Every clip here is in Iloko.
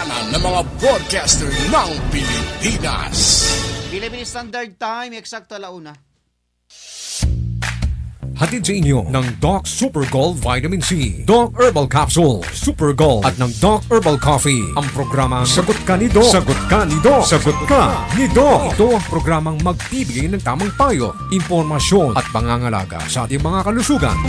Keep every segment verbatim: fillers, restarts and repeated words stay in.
Ng mga broadcaster ng Pilipinas. Philippine Standard Time, eksakto ala una. Hatid sa inyo ng Doc Super Gold Vitamin C, Doc Herbal Capsule, Super Gold, at ng Doc Herbal Coffee, ang programang Sagot Ka ni Doc. Sagot Ka ni Doc. Sagot Ka ni Doc. Ito ang programang magbibigay ng tamang payo, impormasyon, at pangangalaga sa ating mga kalusugan.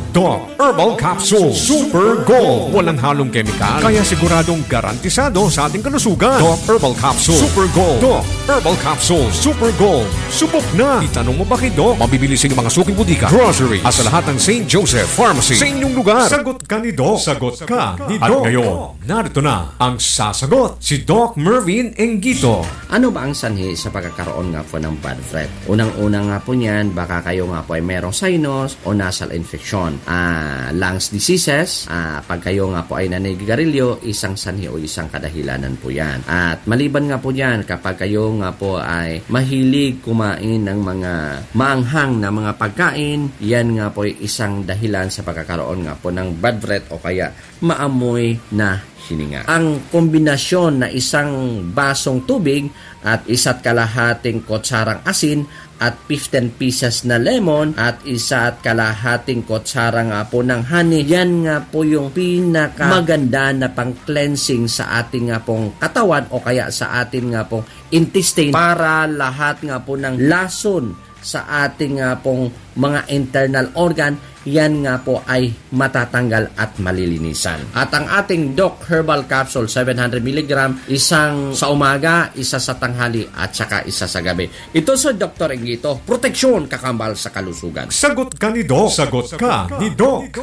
Doc Herbal Capsule Super Gold. Walang halong kemikal, kaya siguradong garantisado sa ating kalusugan. Doc Herbal Capsule Super Gold. Doc Herbal Capsule Super Gold. Subok na! Itanong mo ba kay Doc? Mabibili sa inyong mga suking butika, groceries, at sa lahat ng Saint Joseph Pharmacy sa inyong lugar. Sagot Ka ni Doc. Sagot Ka ni Doc. At ngayon, narito na ang sasagot, si Doc Mervin Engito. Ano ba ang sanhi sa pagkakaroon nga po ng bad breath? Unang-una nga po niyan, baka kayo nga po ay merong sinus o nasal infection, ah, lungs diseases, ah, pag kayo nga po ay nanigarilyo, isang sanhi o isang kadahilanan po yan. At maliban nga po dyan, kapag kayo nga po ay mahilig kumain ng mga maanghang na mga pagkain, yan nga po ay isang dahilan sa pagkakaroon nga po ng bad breath o kaya maamoy na hininga. Ang kombinasyon na isang basong tubig at isa't kalahating kutsarang asin at fifteen pieces na lemon at isa't kalahating kutsara nga po ng honey, yan nga po yung pinakamaganda na pang-cleansing sa ating nga pong katawan o kaya sa ating nga pong intestine para lahat nga po ng lason sa ating nga pong mga internal organ, yan nga po ay matatanggal at malilinisan. At ang ating Doc Herbal Capsule, seven hundred milligram, isang sa umaga, isa sa tanghali, at saka isa sa gabi. Ito sa Doktor Engito, proteksyon kakambal sa kalusugan. Sagot Ka ni Doc. Sagot Ka ni Doc.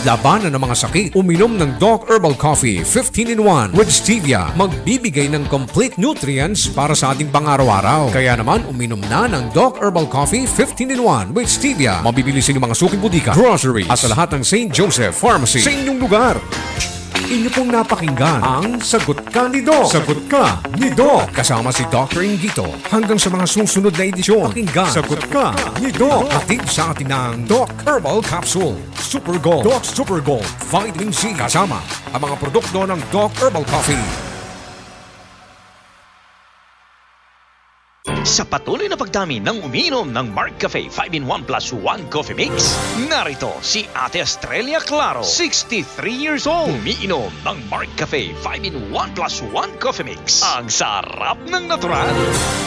Labanan ang mga sakit. Uminom ng Doc Herbal Coffee fifteen in one with Stevia. Magbibigay ng complete nutrients para sa ating pang-araw-araw. Kaya naman, uminom na ng Doc Herbal Coffee fifteen in one with Stevia. Mabibili sa inyong mga suking butika, grocery, at sa lahat ng Saint Joseph Pharmacy sa inyong lugar. Inyo pong napakinggan ang Sagot Ka ni Doc. Sagot Ka ni Doc. Kasama si Doctor Ingito. Hanggang sa mga susunod na edisyon, pakinggan Sagot Ka ni Doc. Hatid sa atin ng Doc Herbal Capsule. Super Gold, Doc Super Gold, Vitamin C, kasama ang mga produkto ng Doc Herbal Coffee. Sa patuloy na pagdami ng umiinom ng Mark Cafe five in one plus one Coffee Mix, narito si Ate Estrella Claro, sixty-three years old. Umiinom ng Mark Cafe five in one plus one Coffee Mix. Ang sarap ng natural.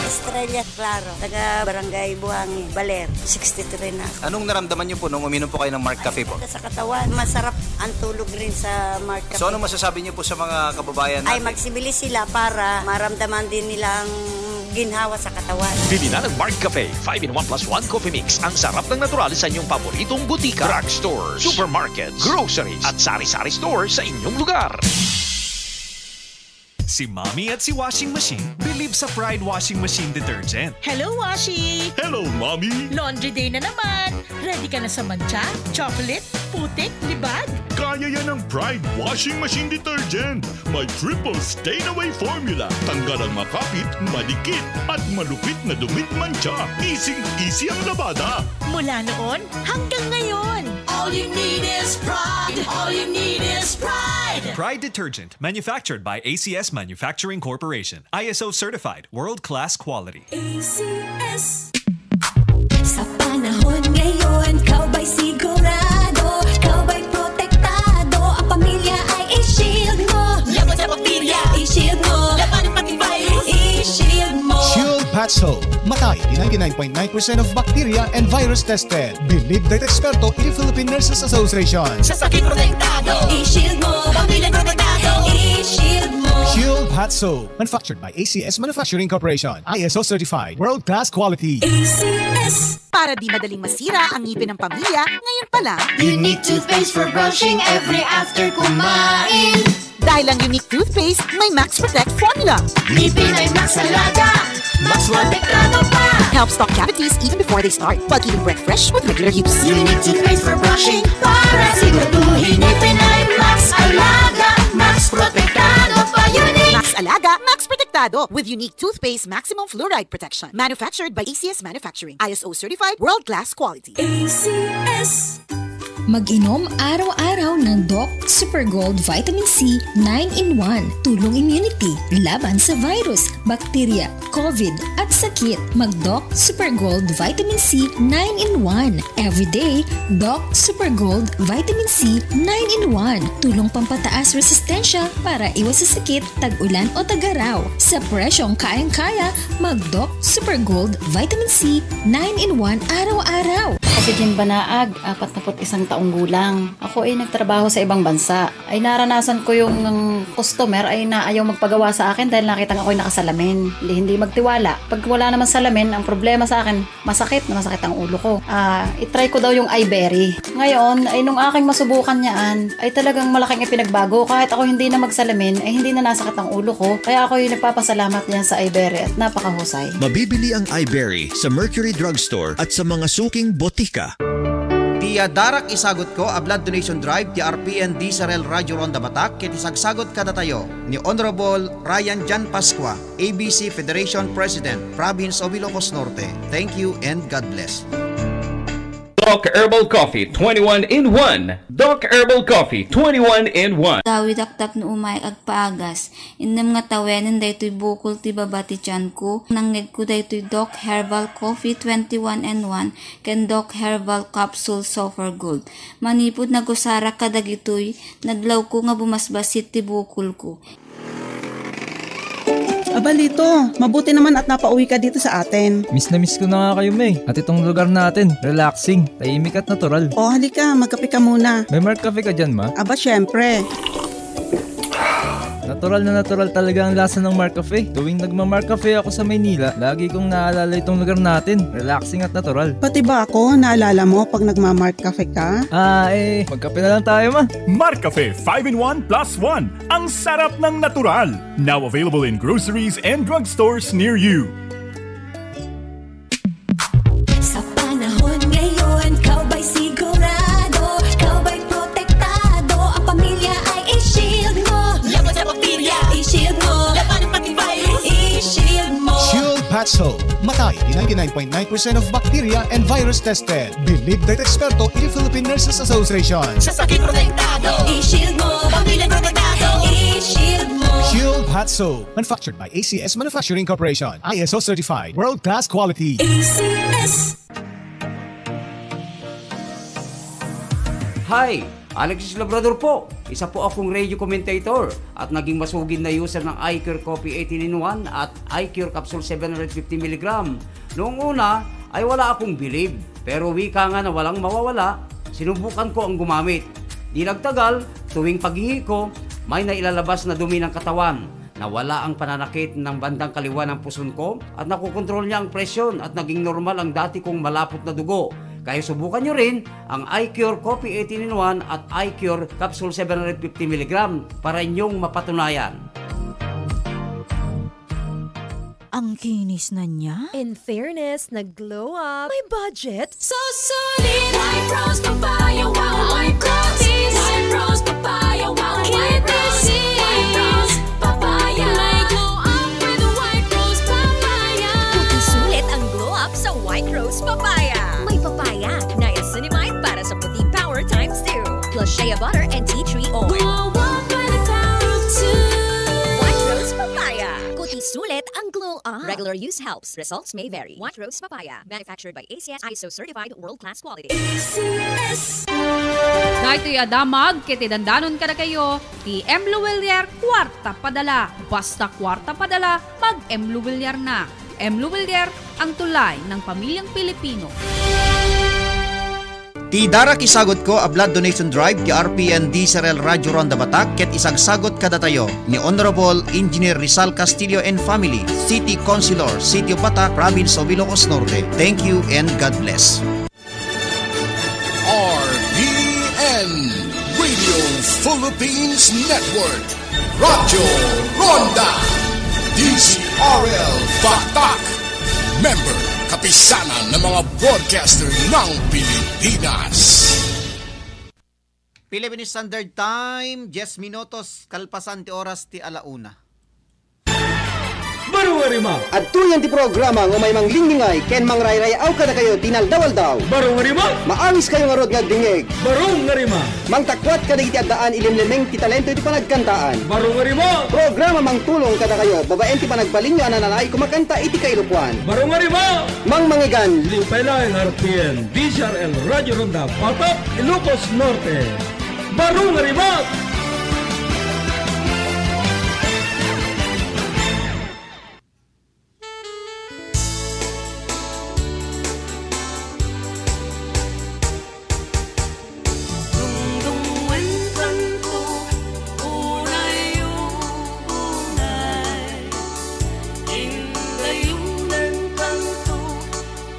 Estrella Claro, taga Barangay Buhangin, Baler, sixty-three na. Anong naramdaman niyo po nung uminom po kayo ng Mark Cafe po? Sa katawan, masarap ang tulog rin sa Mark Cafe. So, ano masasabi niyo po sa mga kababayan natin? Ay, magsibili sila para maramdaman din nilang ginhawa sa katawan. Bili na ng Mark Cafe five in one plus one Coffee Mix. Ang sarap ng natural sa inyong paboritong butika, drugstores, supermarkets, groceries, at sari-sari store sa inyong lugar. Si Mommy at si Washing Machine believe sa Pride Washing Machine Detergent. Hello, Washi! Hello, Mommy! Laundry day na naman! Ready ka na sa mantsa, chocolate, putik, libag? Kaya yan ng Pride Washing Machine Detergent! May triple stain away formula. Tanggal ang makapit, madikit, at malupit na dumi't mantsa. Easy-easy ang labada. Mula noon hanggang ngayon. All you need is Pride. All you need is Pride. Pride Detergent, manufactured by A C S Manufacturing Corporation. I S O certified, world-class quality. A C S. Sa panahon ngayon, ikaw ba'y sigurado? Ikaw ba'y protektado? Ang pamilya ay i-shield mo. Laban sa bakterya. I-shield mo. Labanan pati virus. I-shield mo. Shield Patso. Matay di ninety-nine point nine percent of bacteria and virus tested. Believed by eksperto in Philippine Nurses Association. Sa sakit protektado. I-shield mo. Pamilya protektado. I-shield mo. Shield Patso. Manufactured by A C S Manufacturing Corporation. I S O certified. World-class quality. A C S. Para di madaling masira ang ngipin ng pamilya, ngayon pa lang. Unique toothpaste for brushing every after kumain. Dahil ang Unique Toothpaste may Max Protect Formula. Ngipin ay Max Alaga, Max Protektado pa. Help stop cavities even before they start, while keeping breath fresh with regular use. Unique toothpaste for brushing para siguraduhin ngipin ay Max Alaga, Max Protektado pa. Unique. Max Alaga, Max Protektado with Unique Toothpaste Maximum Fluoride Protection. Manufactured by A C S Manufacturing. I S O certified, world-class quality. A C S. Mag-inom araw-araw ng Doc Super Gold Vitamin C nine in one. Tulong immunity laban sa virus, bakterya, COVID, at sakit. Mag-Doc Super Gold Vitamin C nine in one. Everyday, Doc Super Gold Vitamin C nine in one. Tulong pampataas resistensya para iwas sa sakit, tag-ulan o tag-araw. Sa presyong kayang-kaya, mag-Doc Super Gold Vitamin C nine in one araw-araw. Ako si Jim Banaag, apatnapu't isang taong gulang. Ako ay nagtrabaho sa ibang bansa. Ay naranasan ko yung customer ay naayaw magpagawa sa akin dahil nakita nga ako'y nakasalamin. Hindi, hindi magtiwala. Pag wala naman salamin, ang problema sa akin, masakit na masakit ang ulo ko. Ah, itry ko daw yung Iberry. Ngayon, ay nung aking masubukan yaan, ay talagang malaking ipinagbago. Kahit ako hindi na magsalamin, ay hindi na nasakit ang ulo ko. Kaya ako'y nagpapasalamat yan sa Iberry at napakahusay. Mabibili ang Iberry sa Mercury Drugstore at sa mga suking botika. Ti addarak isagutko a blood donation drive ti R P N D S R L Radio Ronda Batak ket isagsagut kadatayo ni Honorable Ryan Jan Pascua, A B C Federation President, Province of Ilocos Norte. Thank you and God bless. Doc Herbal Coffee twenty-one in one. Doc Herbal Coffee twenty-one in one. Dawidak tapno umay agpaagas. Innem nga tawenen daytoy bukol ti baba ti tianko. Nangngegko daytoy Doc Herbal Coffee twenty-one in one ken Doc Herbal Capsule Super Gold. Manipud nagusarak kadagitoy, nadlawko nga bumasbasit ti bukolko. Aba, Lito, mabuti naman at napauwi ka dito sa atin. Miss na miss ko na nga kayo, May. At itong lugar natin, relaxing, tahimik at natural. O, halika, magkape ka muna. May Mark Cafe ka dyan, Ma? Aba, syempre. Natural na natural talaga ang lasa ng Mark Cafe. Tuwing nagma-Mark Cafe ako sa Maynila, lagi kong naalala itong lugar natin. Relaxing at natural. Pati ba ako, naalala mo pag nagma-Mark Cafe ka? Ah, eh, magkape na lang tayo, Ma. Mark Cafe five in one plus one. Ang sarap ng natural. Now available in groceries and drugstores near you. Sa panahon ngayon, ikaw ba'y sigurado? Ikaw ba'y protektado? Ang pamilya ay i-shield mo. Laban sa bakterya, i-shield mo. Laban ng pati virus, i-shield mo. Shield Patch Soap. Matay di ninety-nine point nine percent of bacteria and virus tested. Believed by eksperto in the Philippine Nurses Association. Sa sakit protektado, i-shield mo. Pamilya protektado, i-shield mo. Shield Hot Soap. Manufactured by A C S Manufacturing Corporation. I S O certified. World class quality. A C S. Hi! Alexis Labrador po. Isa po akong radio commentator at naging masugid na user ng iCure Coffee eighteen in one at iCure Capsule seven hundred fifty milligram. Noong una ay wala akong bilib, pero wika nga na walang mawawala, sinubukan ko ang gumamit. Di nagtagal, tuwing paghihi ko, may nailalabas na dumi ng katawan. Nawala ang pananakit ng bandang kaliwa ng puson ko at nakokontrol niya ang presyon at naging normal ang dati kong malapot na dugo. Kaya subukan nyo rin ang iCure Coffee eighteen in one at iCure Capsule seven hundred fifty milligram para inyong mapatunayan. Ang kinis na niya? In fairness, nag-glow up. May budget? So solid! White Rose Papaya, wow! White Rose! White Rose Papaya, wow! White Rose! White Rose Papaya! May glow up with White Rose Papaya! Puti sulit ang glow up sa White Rose Papaya. May papaya, niacinamide para sa puti power times two. Plus shea butter and tea tree oil. Glow up by the power of two. White Rose Papaya. Puti sulit ang glow up. Regular use helps. Results may vary. White Rose Papaya. Manufactured by A C S, I S O certified, world class quality. A C S. Daytoy a damag ket idandanon kadakayo ti M. Luwilier Kuarta Padala. Basta kuarta padala, mag-M. Luwilier na. M. Luwilier, ang tulay ng pamilyang Pilipino. Ti darak isagutko a blood donation drive ti R P N D S R L Radio Ronda Batak ket isagsagut kadatayo ni Honorable Engineer Rizal Castillo and family, City Councilor, City of Batak, Province of Ilocos Norte. Thank you and God bless. R P N, Radio Philippines Network, Radyo Ronda, D Z R L Batak, member, Kapisanan ng mga Broadcaster ng Pilipinas. Philippine Standard Time, diyes minutos kalpasan ti oras ti alauna. Baro nga rima. Adtoyen ti programa nga umay manglinglingay ken mangrayrayaaw kadakayo ti inaldaw-aldaw. Baro nga rima. Maawis kayo ngarud nga agdingngeg. Baro nga rima. Mangtakuat kadagiti addaan ilimlimeng ti talento iti panagkantaan. Baro nga rima. Programa mangtulong kadakayo babaen ti panagbalinyo a nananaay kumakanta iti kailokoan. Baro nga rima. Mangmangigan. Limpay laeng R P N, D Z R L, Radyo Ronda, Patak, Ilocos Norte. Baro nga rima. Dungdungenkanto, unay-unay, indayonenkanto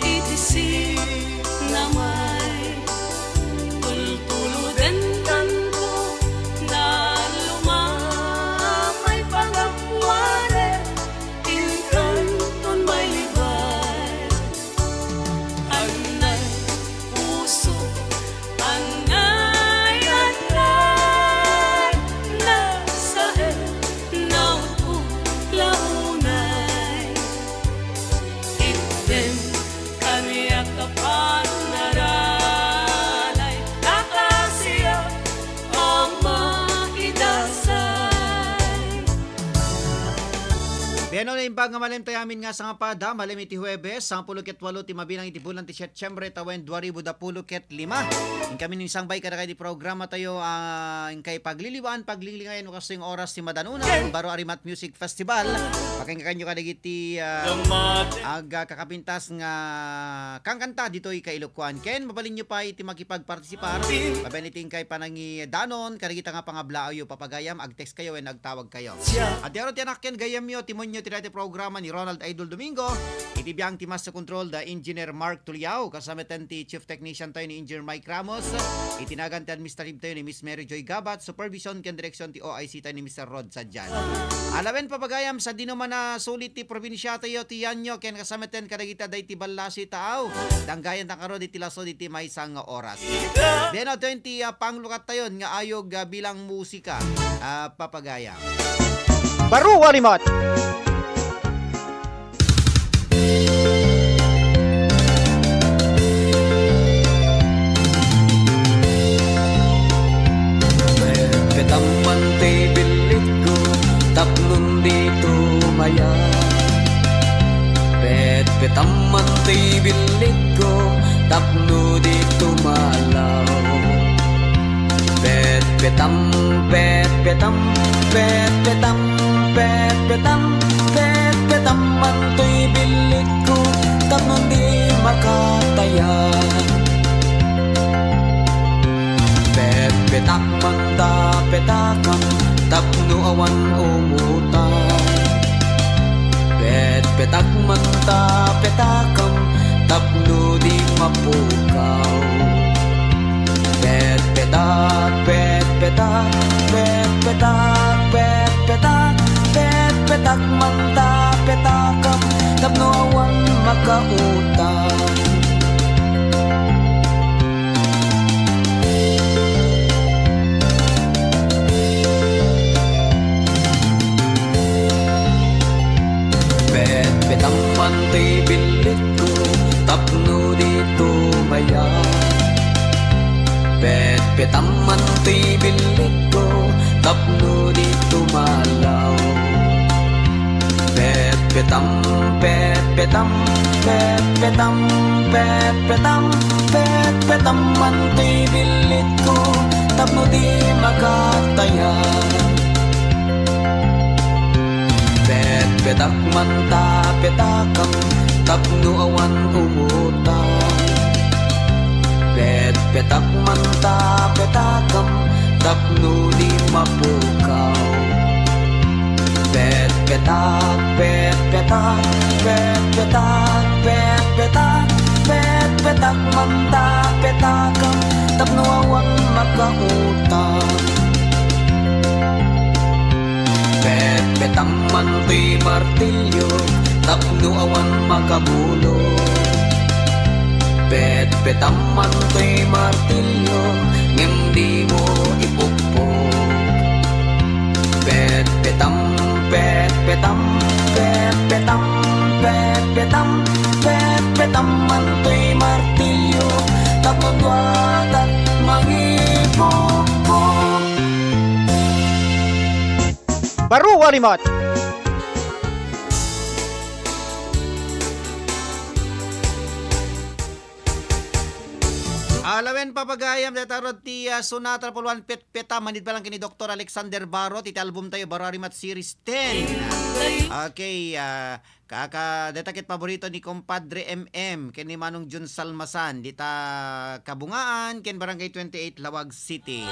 iti sinamay. Tultulodenkanto, nalumamay pagapuanen, inkanton mailibay. Anay puso, anay, anay, nasaen, nautko, launay. Itden kaniak a panararay, ta kasiak a makidasay. Deno, naimbag nga malem tayo amin nga sangapada, malem iti Huwebes, sangapulo ket walo ti mabilang iti bulan ti Setyembre, tawen dua ribu dua pulo ket lima. Inkami ni sangbay kadakayo ti programa tayo, ah, inkay pagliliwan, paglinglingayan, no kastoy nga oras ti madanona, baro a Rimat Music Festival. Pakinggan nyo kadagiti, ah, aga kakapintas nga kankanta ditoy kailokoan. Ken mabalin nyo pa iti makipagpartisipar. Paben iti inkay panangidanon, kadagita nga pangablaawyo, papagayam, agtext kayo, wenno agtawag kayo. At diaro ti anak ken gayyemyo, timonyo ti dayta programa ni Ronald Idol Domingo. Iti biang ti Master Control, da Engineer Mark Tuliao, kasama ten ti Chief Technician tayo ni Engineer Mike Ramos. Iti nagan ti administrative tayo ni Miss Mary Joy Gabat, supervision ken direksyon ti O I C tayo ni Mister Rod Sadian. Alawen, papagayam, sadino man a sulit ti probinsya tayo, ti yanyo, ken kasama ten kadagita day ti ballasi taaw. Danggayan ta karo diti laso diti maysa nga oras. Deno, twenty, ah, panglukat tayon nga ayog, ah, bilang musika, ah, papagayam. Baro a Rimat. Petpetamman ti billitko tapno di tumaya. Petpetamman ti billitko tapno di tumalaw. Petpetam, petpetam, petpetam, petpetam, petpetamman toy billitko tapno di makataya. Petpetakman ta petakam tapno awan umutang. Petpetakman ta petakam tapno di mapukaw. Petpetak, petpetak, petpetak, petpetak, petpetakman ta petakam tapno awan makautang. Petpetamman ti billitko tapno di tumaya. Petpetamman ti billitko tapno di tumalaw. Petpetam, petpetam, petpetam, petpetam, petpetamman ti billitko tapno di makataya. Petpetakman ta petakam tapno awan umutang. Petpetakman ta petakam tapno di mapukaw. Petpetak, petpetak, petpetak, petpetak, petpetakman ta petakam tapno awan makautang. Petpetamman ti martilyo tapno awan makabulo. Petpetamman ti martilyo ngem dimo ipukpok. Petpetam, petpetam, petpetam. Tony Mot. Alawen papagayam dayta rod ti, ah, Sonata Puluan Petpeta, manid pa lang ken ni Doktor Alexander Barot iti album tayo, Bararimat Series ten. Okay, ah, kaka-, dayta ket paborito ni Compadre M M ken ni Manong Jun Salmasan, dita Kabungaan ken Barangay twenty-eight, Laoag City.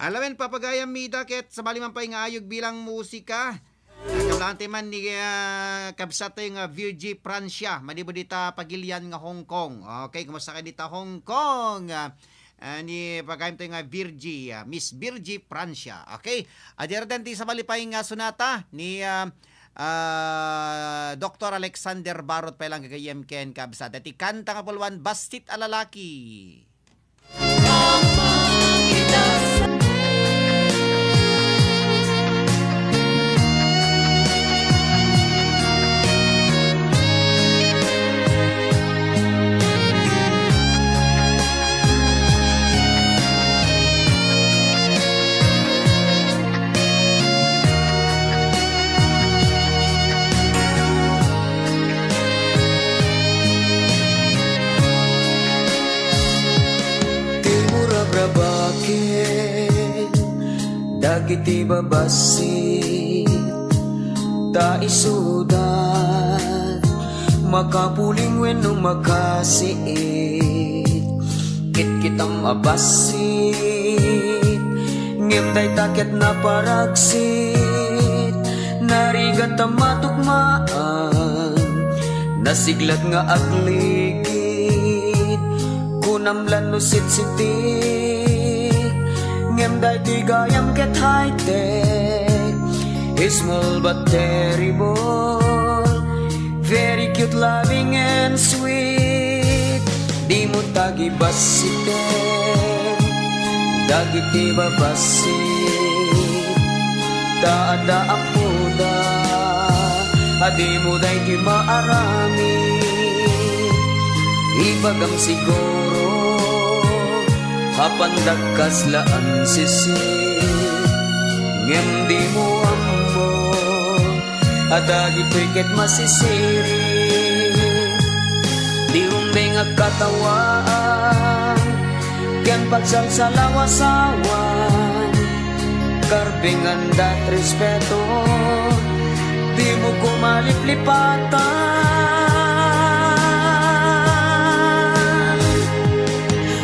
Alawen papagayam ida ket sabali man pay nga ayog bilang musika. Ah, kablaanti man ni, ah, kabsat tayo nga Virgie Francia, manipud dita pagilian nga Hong Kong. Okay, kumusta kayo dita Hong Kong? Ah, ah, ni pagayam tayo nga Virgie, ah, Miss Virgie Francia. Okay, adi reden ti sabali pay nga sonata ni, ah, ah, Doktor Alexander Barot pay lang gagayyem ken kabsat. Ti kanta nga puluan, Bassit a Lalaki. Ti murabrabaken dagiti babassit, ta isuda makapuling wenno makasiit. Kitkitam a bassit, ngem dayta ket naparagsit. Narigat a matukmaan, nasiglat nga agligid. Kunam lan no sitsiti, ngem daytoy gayam ket high-tech. Small but terrible. Very cute, loving, and sweet. Dimo tagibassiten dagiti babassit, ta adda ammoda a dimo daytoy maaramid. Ibagam siguro, apandak kasla ansisi, ngem dimo ammo a dagitoy ket masisiri. Ti rumbeng a katawaan ken pagsalsalawasawan, karbengan dat respeto, dimo ko maliplipatan.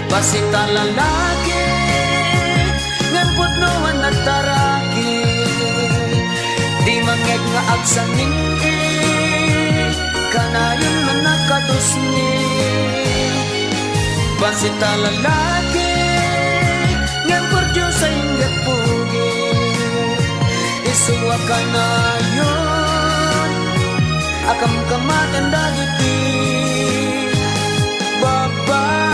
Bassit a lalaki, ngem pudno a nagtaraki. Di mangngeg nga agsanning-i, kanayon man a kadusni. Bassit a lalaki, ngem purdios a inggit bugi. Isu a kanayon a kamkamaten dagiti babai.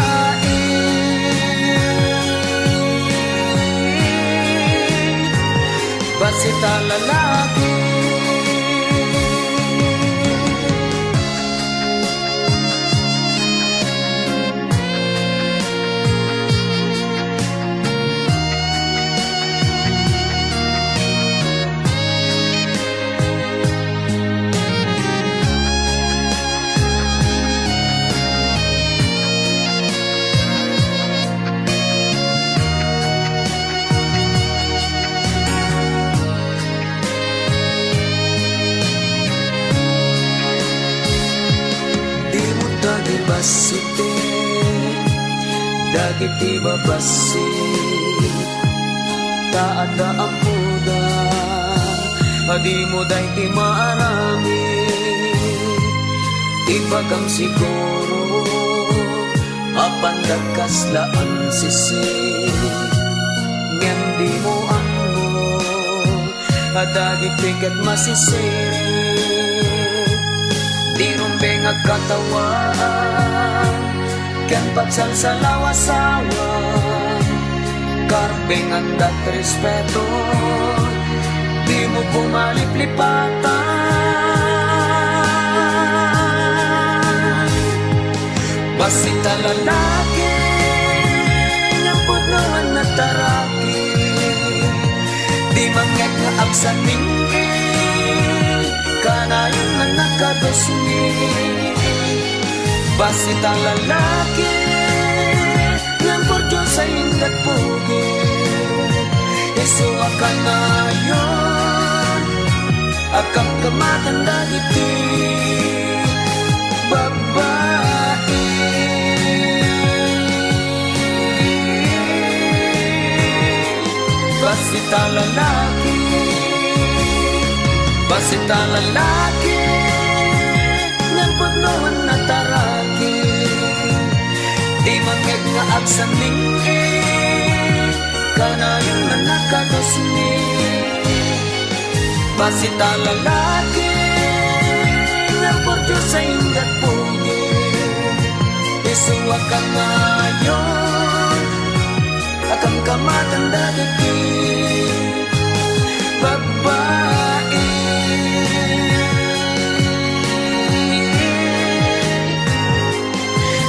Bassit a lalaki. Dimo tagibassiten dagiti babassit, ta adda ammoda a dimo daytoy maaramid. Ibagam siguro, apandak kasla ansisi, ngem dimo ammo a dagitoy ket masisirib. Ti rumbeng a katawaan ken pagsalsalawasawan, karbengan dat respeto, dimo ko maliplipatan. Bassit a lalaki nga pudno a nagtaraki, di mangngeg nga agsanning-i, Bassit a lalaki, ngem por Dios ay inggad pugit. Isu a kanayon, a kamkamatan dagiti babai. Bassit a lalaki, bassit a lalaki, ngem pudno a nataraki. Ti mangngeg nga agsanning-i, kanayon a nakadusni. Bassit a lalaki, ngem por Dios ay inggad pugit. Isu a kanayon, a kamkamatan dagiti babai.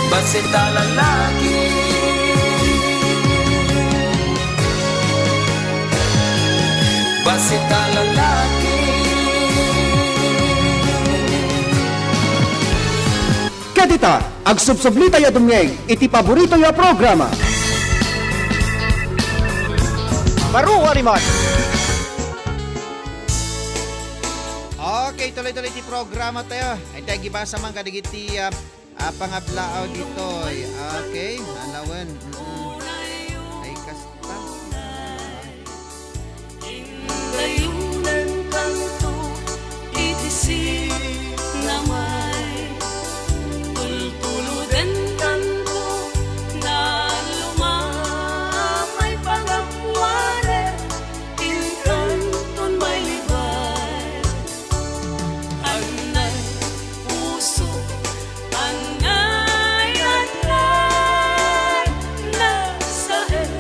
Bassit a lalaki. Bassit a lalaki. Ket ita, agsubsublitayo a dumngeg iti paboritoyo a programa. Baro a rimat. Okay, tuloy-tuloy ti programa tayo. Ay, tayo gibasa man kadigiti, ah, ah, pangablaaw ditoy. Okay, alawen. Mm-mm. Ay, kasta. Indayunan kanto iti sinamay. Tultuludan kanto na lumamay pagapuanan. Inkanton mailibay. Annay puso, annay, annay, nasaen,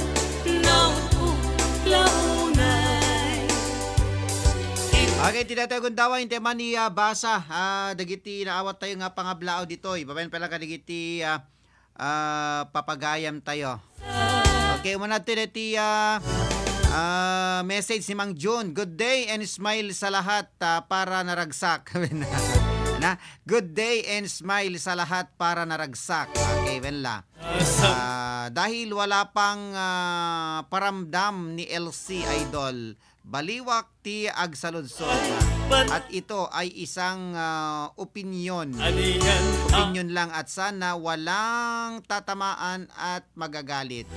naupot, launay. Okay, ti daytoy a gundaway, intay man ni, ah, basa, ah, dagiti naawat tayo nga pangablaaw ditoy. Babaen pay lang kadagiti, ah, ah, papagayam tayo. Okay, umuna ditoy daytoy, ah, ah, message ni Mang Jun. "Good day and smile sa lahat, ah, para naragsak." Na, "Good day and smile sa lahat para naragsak." Okay, wen la. Ah, dahil wala pang, ah, paramdam ni L C Idol, baliwak ti agsaludsod, at ito ay isang, ah, opinyon. Opinyon lang at sana walang tatamaan at magagalit.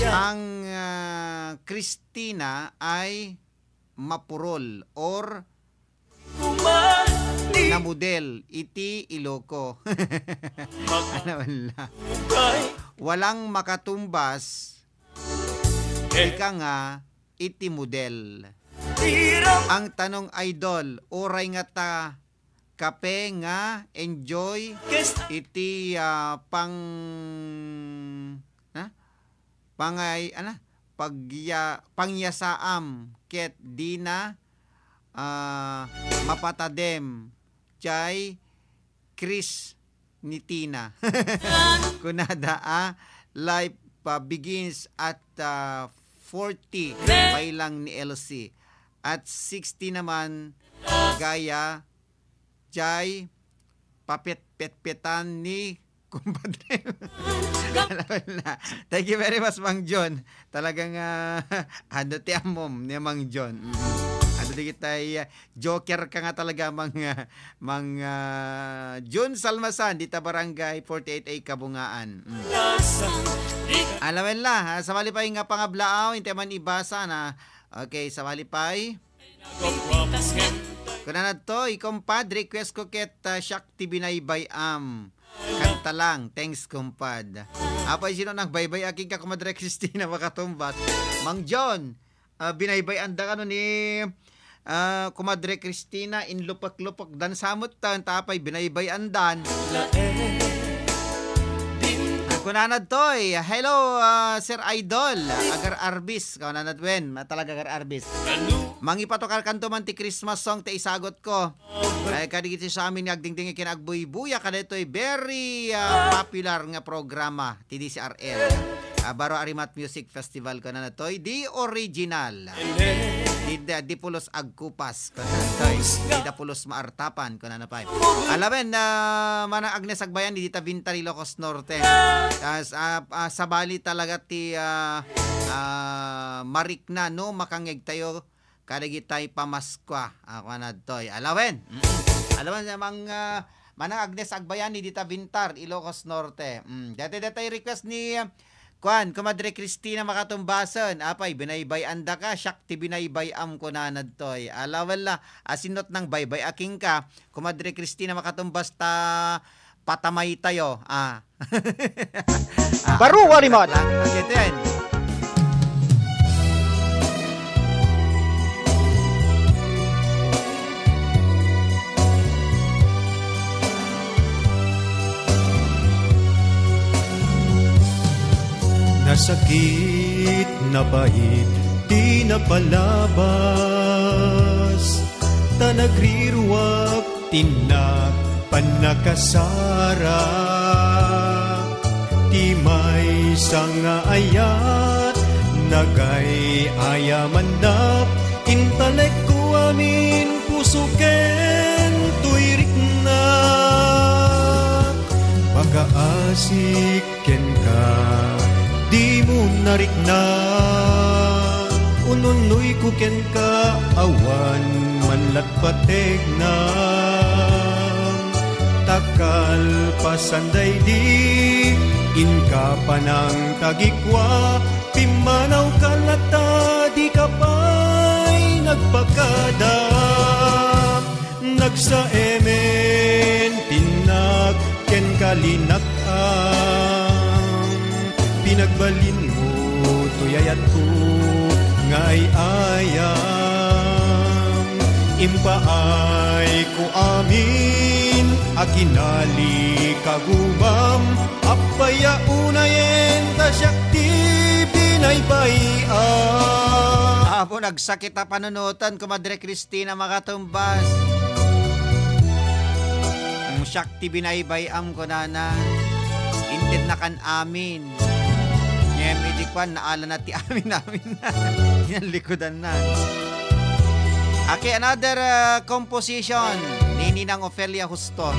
Ang, ah, Christina ay mapurol or namudel iti Iloco. Ano la? Walang makatumbas, ika nga iti model. Ang tanong, Idol, uray nga ta kape nga enjoy iti, ah, pang, na? Pangay-, ana? Pagya-, pangyasaam ket dina, ah, mapatadem jay Chris ni Tina. Kunada a life, ah, begins at, ah, forty pay lang ni L C. At sixty naman, gaya jay papetpetpetan ni kumpadre. Alam na. Thank you very much, Mang John. Talagang, ah, ano ti ammom ni Mang John. Mm. Ano di kita, ah, joker ka nga talaga, Mang, ah, Mang, ah, Jun Salmasan, dita Barangay forty-eight A, Kabungaan. Mm. Alam la, ah, sabali pay nga pangablaaw, intay man ibasa na. Okay, sabali pay. Kunana to, i-, kumpadre, request ko ket, ah, siak ti binaybay-am. Kanta lang. Thanks, kumpad. Apay, sino nang baybay-a kenka, kumadre Christina, makatumbas? Mang John, ah, binaybay-anda kano ni, ah, kumadre Christina, inlupek-lupek, dan samot ta, tapay binaybay-andan. Ah, kunana toy, "Hello, ah, Sir Idol, Agar Arbis." Kunana wen, talaga Agar Arbis. Mangipatukar kanto man ti Christmas song ti isagot ko. Ay, kadagiti sa amin nga agdingding ken agbuybuya kadaytoy very, ah, popular nga programa ti D C R L. Abaro Arimat Music Festival, kunana toy, the original. Di, di, di pulos agkupas, kunana toy. Di da pulos maartapan, kunana pay. Alawen, ah, Manang Agnes Agbayan, dita Bintar, Ilocos Norte. Tas, ah, ah, sabali talaga ti, ah, ah, marikna, no, makangngeg tayo kadagitay pamaskua. Ah, kunana toy. Alawen. Mm. Alawen, Mang, ah, Manang Agnes Agbayani, dita Bintar, Ilocos Norte. Mm. Dati, dati request ni, ah, kuan, Kumadre Cristina Makatumbasan. Apay, binaybay-anda ka, siak ti binaybay-am, kunana toy. Alawen la, asinot nang baybay-a kenka, Kumadre Cristina Makatumbas, ta patamay tayo. Ah. Ah, Baro, Walimot. Lang. Okay, ten. Nasakit, napait ti napalabas, ta nagriruak ti nagpannakasara. Ti maysa nga ayat, nagay-ayamannak, intalekko amin puso ken toy riknak. Pakaasik kenka, dimo narikna. Ununnoyko kenka, awan man la pategnam. Ta kalpasan daydi, inka panangtagikua, pimmanawka latta, dika pay nagpakada. Nagsaemen ti innak ken kalinak-am. Pinagbalinmo toy ayatko nga ay-ayam. Impaayko amin a kinali kagumam, apay a unayen ta siak ti binaybay-am. Apo, nagsakit a panunotan, Kumadre Cristina Makatumbas. Siak ti binaybay-am, kunana. Intednakan amin. Ngem idi kuan, naalana ti amin-amin na. Tinallikudan na. Okay, another, uh, composition ni Ninang Ofelia Justo.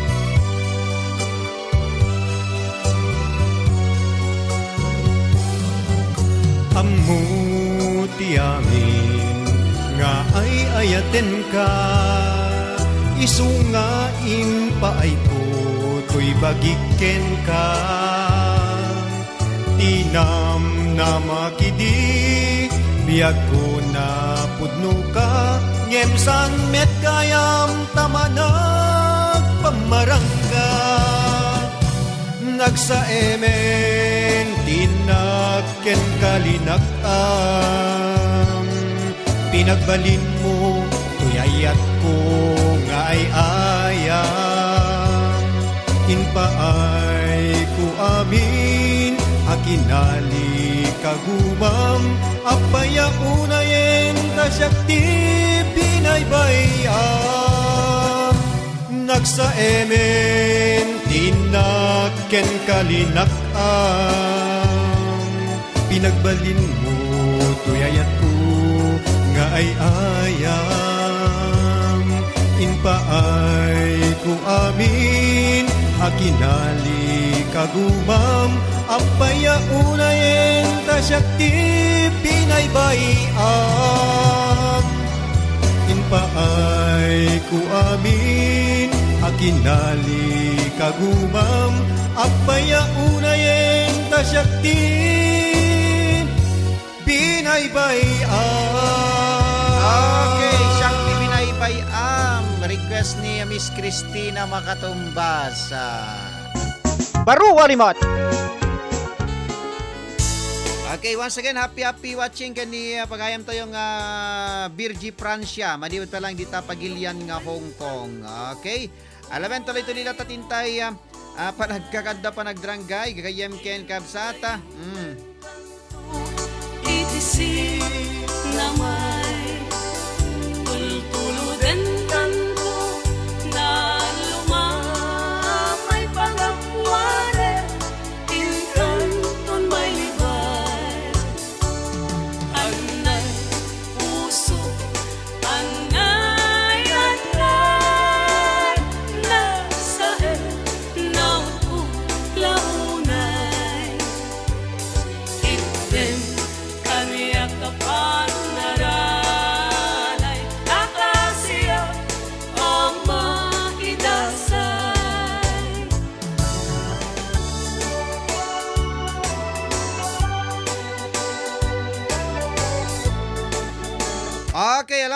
Ammo ti amin nga ay-ayatenka, isu nga impaayko toy bagik kenka. Ti namnamak idi biagko napudnoka, ngem saan met gayam ta managpammarangka. Nagsaemen ti innak ken kalinak-am. Pinagbalinmo toy ayatko nga ay-ayam. Impaayko amin a kinali kagumam, apay a unayen ta siak ti binaybay-am. Nagsaemen ti innak ken kalinak-am. Pinagbalinmo toy ayatko nga ay-ayam. Impaayko amin a kinali kagumam, apay a unayen ta siak ti binaybay-am. Impaayko amin a kinali kagumam, apay a unayen ta siak ti binaybay-am. Okay, siak ti binaybay-am. Request ni Miss Cristina Makatumbas. Ah. Baro, Walimot. Okay, once again, happy, happy watching ken ni, ah, pagayam tayo nga Virgie Francia. Madi met pay lang dita pagilian nga Hong Kong. Okay? Alawen, tuloy-tuloy latta ti intay, ah, ah, panagkakadda, panagdranggay, gagayyem ken kabsat. Mm. Iti sinamay, tultuloden tanto, naluma may pagapuanen, inkanton may liba.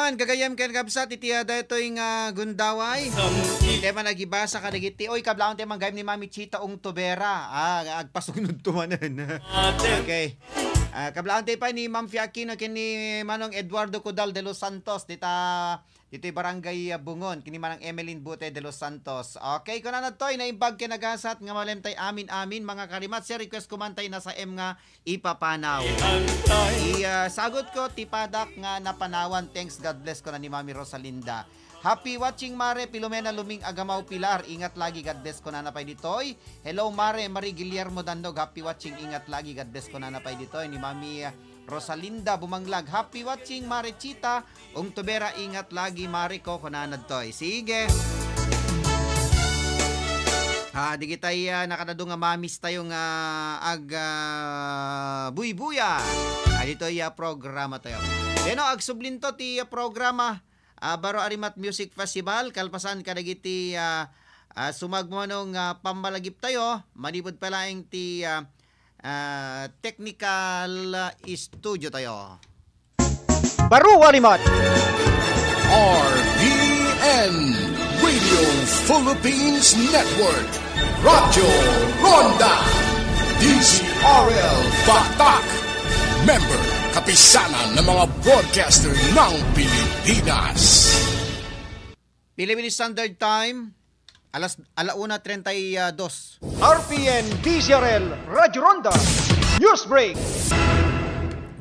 Gagayem ken kabsat iti, ah, daytoy nga gundaway. Iti man agibasa kadagiti, oy, kablaawentayo man gayam ni Mami Chita Ungtubera. Ah, agpasugnod to manen. Okay. Ah, kablaawentayo pay ni Ma'am Fia Aquino ken ni Manong Eduardo Cudal de los Santos dita, ditoy Barangay, ah, Bungon, ken ni Manang Emeline Bute de los Santos. Okay, kunana toy, naimbag ken nagasat nga malemtay amin-amin, mga karimat, sir, request ko man tay nasa M nga ipapanaw. Iya, sagot ko, ti padak nga napanawan, thanks, God bless, kuna ni Mami Rosalinda. Happy watching, Mare Filomena Luming Agamaw Pilar, ingat lagi, God bless, kunana pay ditoy. Hello, Mare Marie Guillermo Dandog, happy watching, ingat lagi, God bless, kunana pay ditoy ni Mami, ah, Rosalinda Bumanglag. Happy watching, Mare Chita Ungtubera, ingat lagi, Mare ko, kunana ditoy. Sige. Ah, digitay, ah, nakadado nga mamis tayo nga ag, ah, buybuya. Ah, ditoy, ah, programa tayo. Deno, agsublinto ti, ah, programa, ah, Baro Arimat Music Festival, kalpasan kadagiti, ah, ah, sumagmamano nga pammalagip tayo, manipud pa laeng ti, ah, ah, technical, ah, studio tayo. Baro Arimat. R P N Radio Philippines Network, Radyo Ronda, D Z R L Batak, member, Kapisanan ng mga Broadcaster ng Pilipinas. Philippine Standard Time, alas, ala una treinta y dos. R P N D Z R L Radyo Ronda, News Break.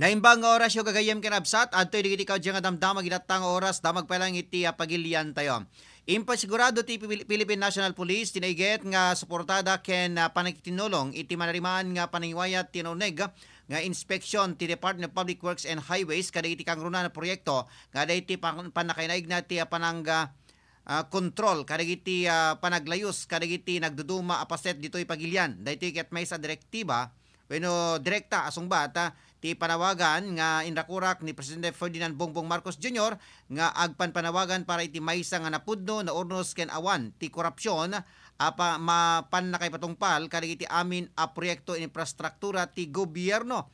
Naimbag nga oras yo gagayem ken absat, adtoy digiti kaudyo nga damdamag iti dayta nga oras, damag pay laeng iti, ah, pagilian tayo. Impasigurado ti Pil-, Philippine National Police ti naiget nga suportada ken, ah, panagtinnulong iti manarimaan nga panangiwayat ti nauneg nga inspeksyon ti Department of Public Works and Highways kadagiti kangrunaan a proyekto nga adda iti pan-, pannakainaigna ti, ah, panangga, ah, kontrol kadagiti, ah, panaglayus kadagiti nagduduma a paset ditoy pagilian. Daytoy ket maysa a direktiba wenno direkta a sungbat, ah, ti panawagan nga inrakurak ni Presidente Ferdinand Bongbong Marcos Junior nga agpanpanawagan para iti maysa nga napudno, naurnos ken awan ti korupsion a pa-, ma-, pannakaipatungpal kadagiti amin a proyekto infrastruktura ti gobierno.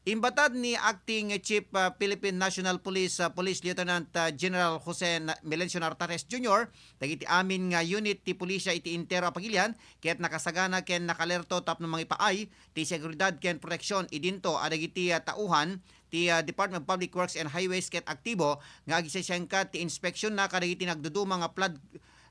Imbatad ni Acting Chief, ah, Philippine National Police, ah, Police Lieutenant, ah, General Jose Na-, Melencio Nartares Junior, dagiti amin nga unit ti pulisya iti entero a pagilian ket nakasagana ken nakaalerto tapno mangipaay ti seguridad ken proteksion idinto a dagiti, ah, tauhan ti, ah, Department of Public Works and Highways ket aktibo nga agsisiangkat ti inspeksionna kadagiti nagduduma nga flood,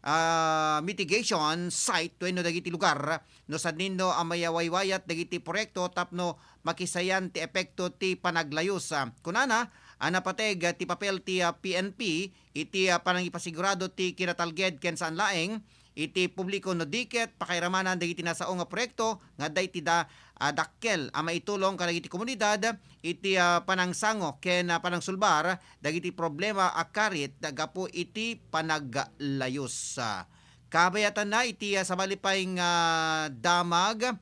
ah, mitigation site wenno dagiti lugar no sadinno a mayawaywayat dagiti proyekto tapno makisayan ti epekto ti panaglayus. Ah, kunana a napateg ti papel ti, ah, P N P iti, ah, panangipasigurado ti kinatalged ken saan laeng iti publiko no di ket pakairamanan dagiti nasao nga proyekto nga adda iti da-, ah, dakkel a maitulong kadagiti komunidad iti, ah, panangsango ken, ah, panangsulbar dagiti problema a karit gapu iti panaglayus. Ah, kabayatanna iti, ah, sabali pay nga damag,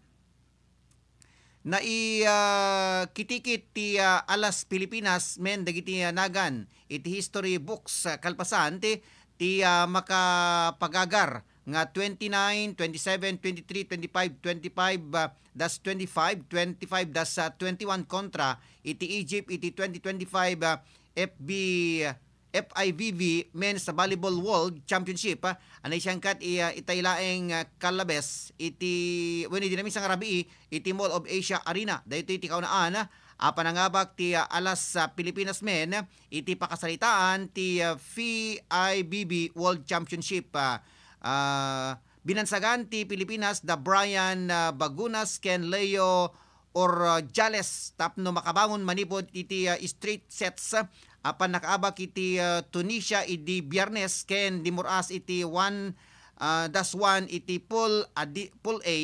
nai-, ah, kitikit ti, ah, Alas Pilipinas Men dagiti, ah, nagan iti history books, ah, kalpasan ti, ti, ah, makapagagar nga twenty-nine, twenty-seven, twenty-three, twenty-five, twenty-five, ah, dash twenty-five, twenty-five dash twenty-one kontra iti Egypt iti twenty twenty-five, ah, F B, F I V B Men's Volleyball World Championship, ah, a naisangkat i-, ah, itay laeng, ah, Kalabes iti, wenno idi naminsan nga rabii iti Mall of Asia Arena. Daytoy ti kaunaan, ah, a panangabak ti, ah, Alas, ah, Pilipinas Men iti pakasaritaan ti, ah, F I V B World Championship. Ah, ah, binansagan ti Pilipinas da Brian, ah, Bagunas ken Leo Orjales tapno makabangon manipud iti, ah, straight sets, ah, a pannakaabak iti, ah, Tunisia idi Biyernes ken dimmur-as iti one, ah, dash one iti Pool A di-, Pool A,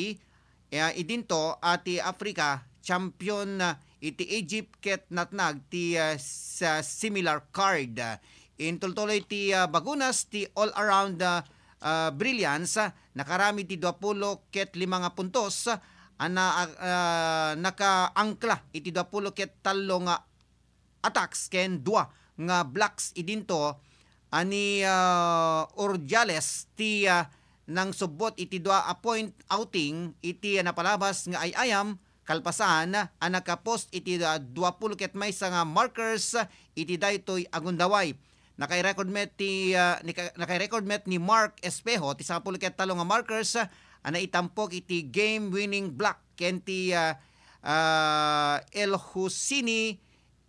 ah, idinto a ti Africa champion, ah, iti Egypt ket natnag ti, ah, sa similar card. Intultuloy ti, ah, Bagunas ti all-around, ah, ah, brilliance, ah, nakarami ti duapulo ket lima nga puntos, ah, na, ah, nakaangkla iti duapulo ket tallo nga attacks ken dua nga blocks idinto a ni, ah, Ordiales ti, ah, nangsubbot iti dua a point outing iti napalabas nga ay-ayam kalpasan a nakapost iti, ah, duapulo ket maysa nga markers iti daytoy a gundaway. Nakairecord met ti, ah, nika-, nakairecord met ni Mark Espejo ti sangapulo ket tallo nga markers, ah, a naitampok iti game-winning block ken ti, ah, ah, El Husini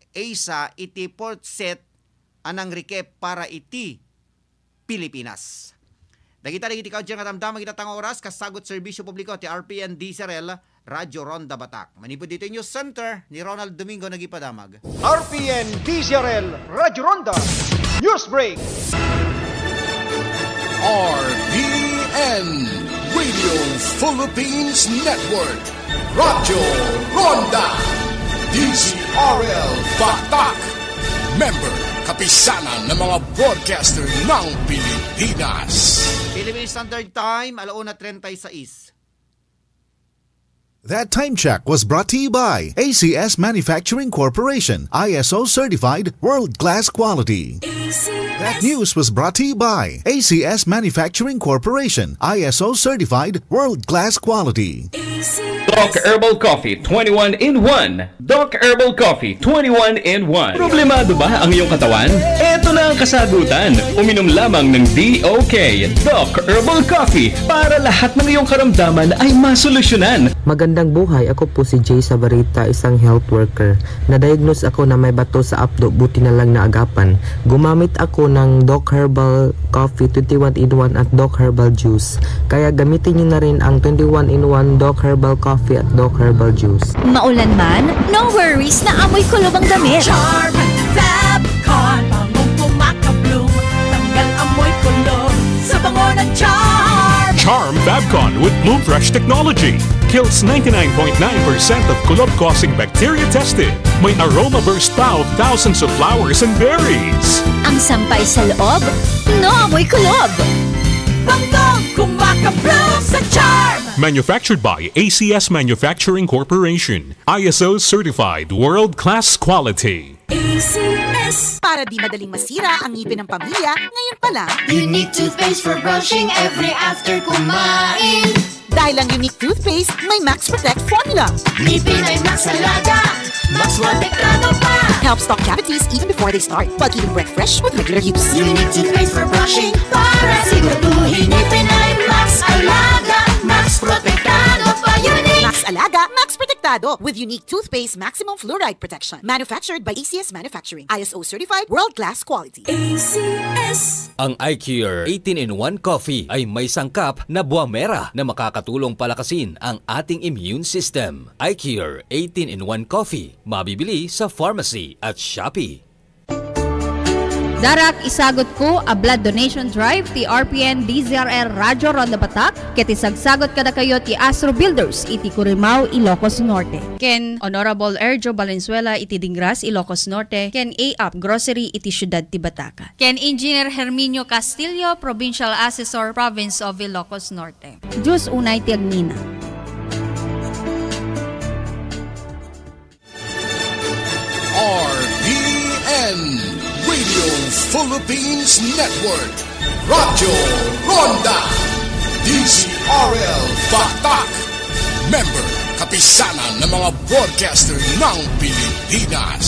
Asa iti fourth set a nangrekep para iti Pilipinas. Dagita dagiti kaudyan nga damdama ita nga oras, kasagut serbisyo publiko ti R P N D Z R L, Radyo Ronda Batak. Manipud ditoy News Center ni Ronald Domingo nagipadamag. R P N D Z R L Radyo Ronda News Break. R P N Radio Philippines Network, Radyo Ronda, D Z R L Batak. Member, Kapisanan ng mga Broadcaster ng Pilipinas. Philippine Standard Time, alauna treinta y seis. That time check was brought to you by A C S Manufacturing Corporation, I S O certified, world-class quality. That news was brought to you by A C S Manufacturing Corporation, I S O certified, world-class quality. Doc Herbal Coffee twenty-one in one. Doc Herbal Coffee twenty-one in one. Problemado ba ang iyong katawan? Eto na ang kasagutan. Uminom lamang ng D O K, Doc Herbal Coffee, para lahat ng iyong karamdaman ay masolusyonan. Magandang buhay, ako po si Jay Sabarita, isang health worker. Na-diagnose ako na may bato sa apdo, buti na lang naagapan. Gumamit ako ng Doc Herbal Coffee twenty-one in one at Doc Herbal Juice. Kaya gamitin niyo na rin ang twenty-one in one Doc Herbal Coffee at Doc Herbal Juice. Maulan man, no worries na amoy kulob ang damit. Charm Fab Con, bangong kumakablum, tanggal amoy kulob sa bango ng Charm. Charm Fab Con with Bloom Fresh technology kills ninety-nine point nine percent of kulob-causing bacteria tested. May aroma burst pa of thousands of flowers and berries. Ang sampay sa loob, no amoy kulob. Bangong kumakablum sa Charm. Manufactured by A C S Manufacturing Corporation. I S O certified world-class quality. A C S. Para di madaling masira ang ngipin ng pamilya, ngayon pa lang. Unique toothpaste for brushing every after kumain. Dahil ang Unique Toothpaste may Max Protect Formula. Ngipin ay Max Alaga, Max Protektado pa. Help stop cavities even before they start, while keeping breath fresh with regular use. Unique Toothpaste for brushing para siguraduhin ngipin ay Max Alaga, Max Protektado pa. Unique. Max Alaga, Max Protektado with Unique Toothpaste Maximum Fluoride Protection. Manufactured by A C S Manufacturing. I S O certified, world-class quality. A C S. Ang iCure eighteen-in-one Coffee ay may sangkap na buwamera na makakatulong palakasin ang ating immune system. iCure eighteen-in-one Coffee, mabibili sa pharmacy at Shopee. Darak, isagut ko a blood donation drive ti R P N D Z R L Radyo Ronda Batak, ket isagsagut kadakayo ti Astro Builders iti Curimao, Ilocos Norte. Ken Honorable Erjo Valenzuela iti Dingras, Ilocos Norte, ken A Up Grocery iti Siudad ti Batak. Ken Engineer Herminio Castillo, Provincial Assessor, Province of Ilocos Norte. Diyos unay ti agnina. R P N Radio Philippines Network, Radyo Ronda, D Z R L Batak, member, Kapisanan ng mga Broadcaster ng Pilipinas.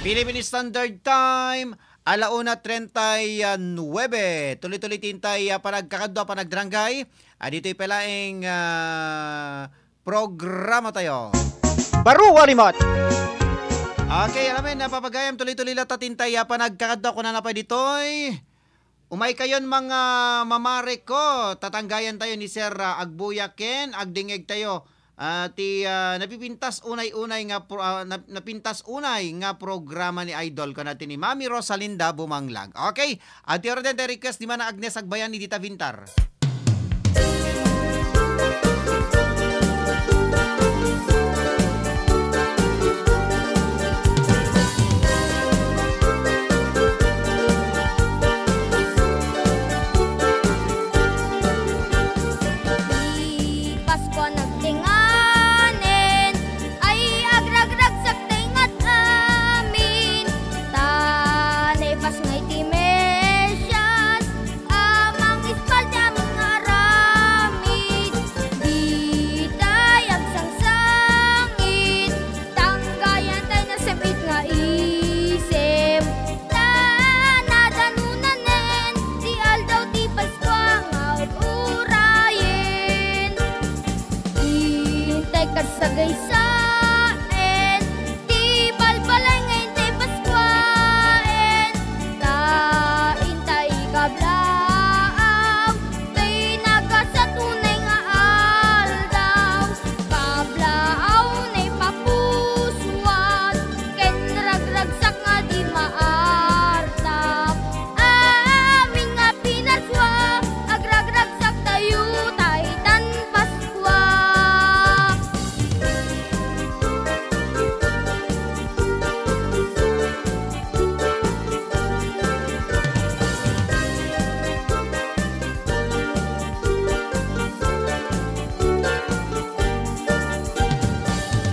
Philippine Standard Time, alauna treinta y nueve. Tuloy-tuloy ti intay, ah, panagkakadua, panagdarangay. Ah, ditoy pay laeng, ah, programa tayo. Baro a limat. Okay, alam mo yun, napapagayam, tuloy-tuloy latta ti intay, ah, panagkakadua, kunana pay ditoy. Umay kayon, mga mamare ko, tatanggayan tayo ni Sir, ah, Agbuya ken agdingeg tayo. Ah, ti, ah, napipintas unay-unay nga pro-, ah, nap-, napintas unay nga programa ni Idol, kuna ti ni Mami Rosalinda Bumanglag. Okay, adtoy orden ti request ni Mana Agnes Agbayani dita Vintar. Ti Pasko nagtinganen, ay agragragsak ti ingat amin. Ta naipasngay ti Mesias a mangispal ti amin Laang, tay nagasatunay nga aldaw, kablaaw, naipapusuan, ken ragragsak nga di maarta. Amin nga pinarsua, agragragsak tayo, tay tan Paskua.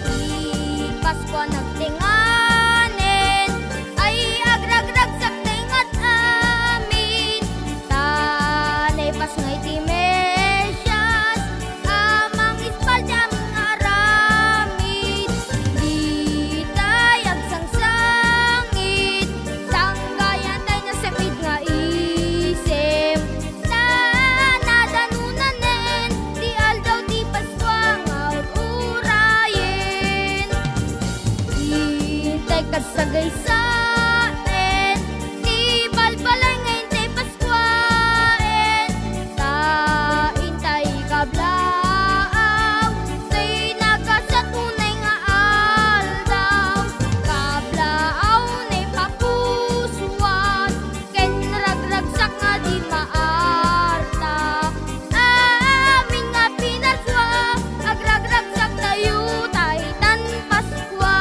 Ti Paskua nagtenganen, ay agragragsak tengnga amin. Ta naipasngay ti Mesias a mangispal ti amin nga aramid. Ditay agsangsangit, sanggayan tay nasem-ed nga isip. Ta nadanunanen ti aldaw ti Paskua nga ur-urayen. Intay kasagaysaen ti balbalay nga intay Paskuaen, ta intay kablaaw, tay nagasatunay nga aldaw, kablaaw, naipapusuan, ken ragragsak nga di maarta. Amin nga pinarsua, agragragsak tayo, tay tan Paskua.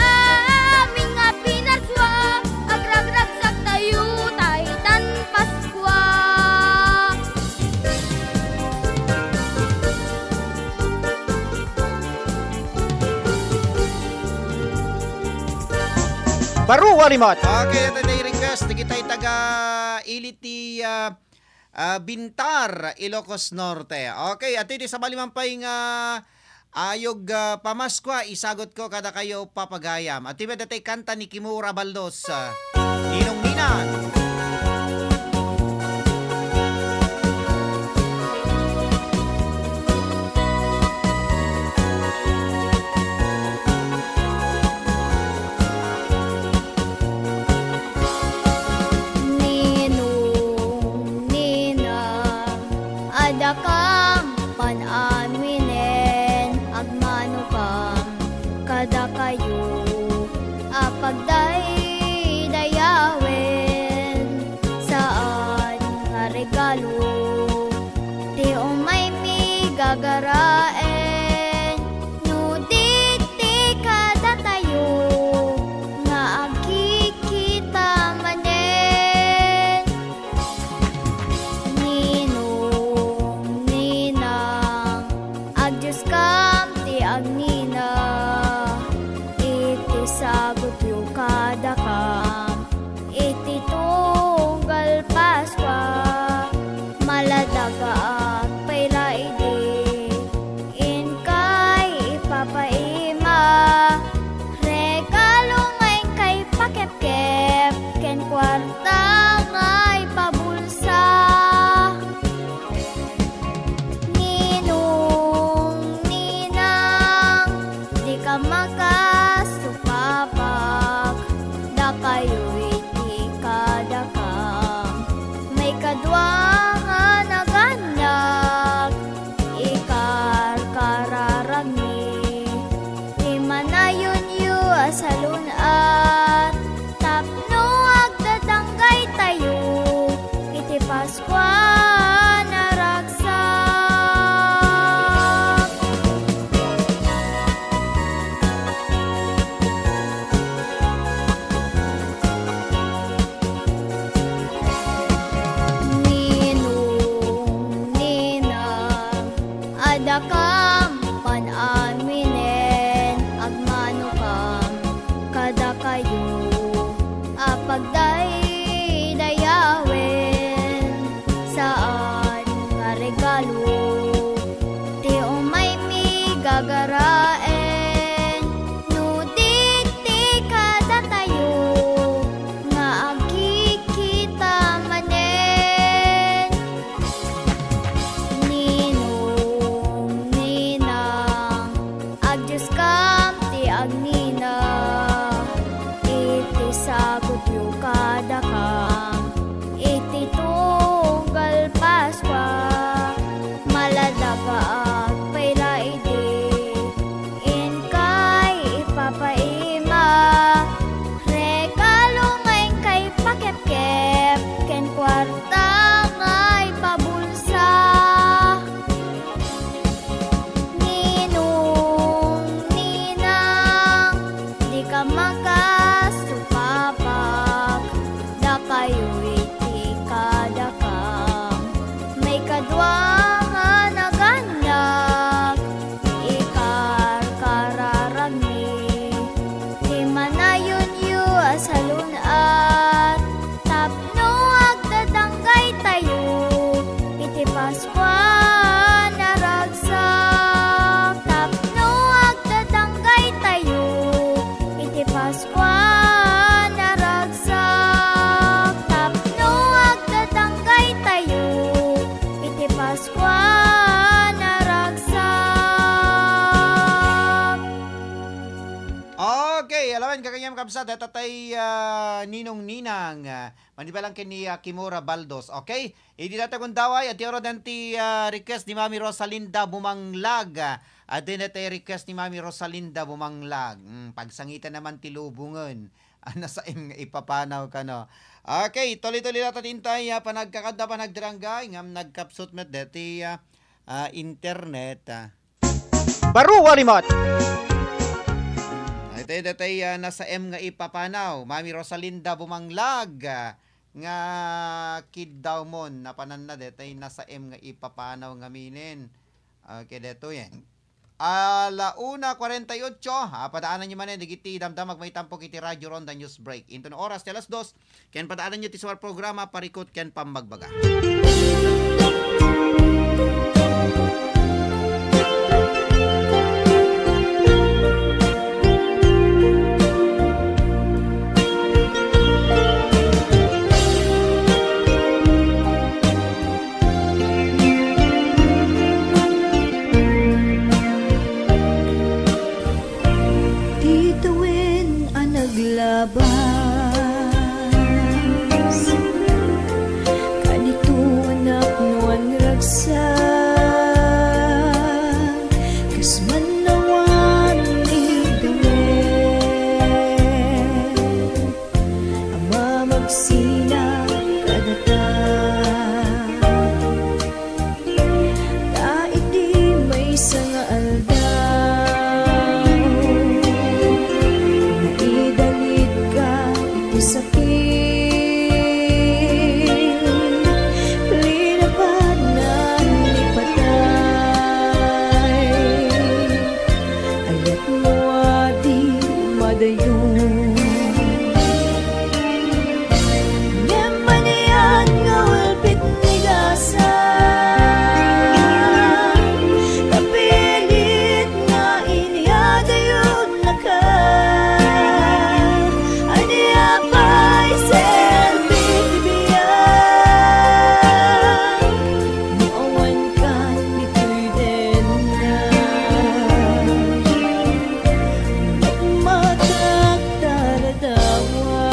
Amin nga pinarsua, agragragsak tayo, tay tan Paskua. Baro a rimmat. Okay, ito na yung request. Dagitay taga Iliti, ah, ah, Bintar, Ilocos Norte. Okay, ati di sabali man pay nga ayog, ah, Pamaskua, isagutko kadakayo, papagayam. Ati met datay kanta ni Kimura Baldos, ah, Ninong Ninang. Ninong, ninang, adda kam pan-anuinen, agmanokam kadakayo a pagdaydayawen. Kabsat, deta tay, ah, Ninong Ninang, ah, manibalang ken ni, ah, Kimura Baldos. Okay? Idi data gundaway, ati oro denti, ah, request ni Mami Rosalinda Bumanglag. Ah, adi na tay request ni Mami Rosalinda Bumanglag. Mm, pagsangita naman ti lubongen. Ah, nasaem nga ipapanaw kano. Okay, tuloy-tuloy data tintay, ah, panagkakadda, panagdiranggay, ngam nagkapsut met deti, ah, ah, internet, ah. Baro a limat. Ay, tayo, datay, ah, nasaem nga ipapanaw. Mami Rosalinda Bumanglag, ah, nga kiddawmon, napananna, datay nasaem nga ipapanaw ngaminen. Okay, detoyen. Ala una cuarenta y ocho, ah, padaanan nyo manen, digiti damdamag maitampo iti Radio Ronda News Break. Into no oras ti alas dos, ken padaanan nyo ti suar programa, Parikut ken Pammagbaga. Ti tawen a naglabas, kanito anak no anragsak, kas mannawan ni tawen a mamagsina kadata. Ta iti maysa nga aldaw, naidalitka iti sakit, linabanan ni patay. Ayat mo a di madayon. Ngem manian nga ulpit ni gasa, napilit nga inyadayonnaka. Ania pay serbi ti biag? No awan kan ditoy denna, magmatak taradawa.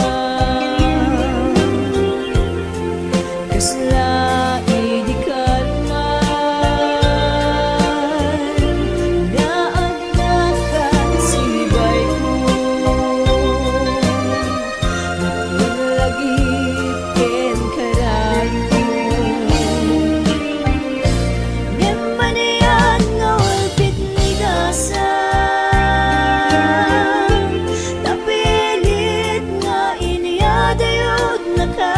Kasla idi kalman nga agnakan sibayko. Lagip ken karagko. Ngem manian nga ulpit ni gasa, napilit nga inyadayonnaka.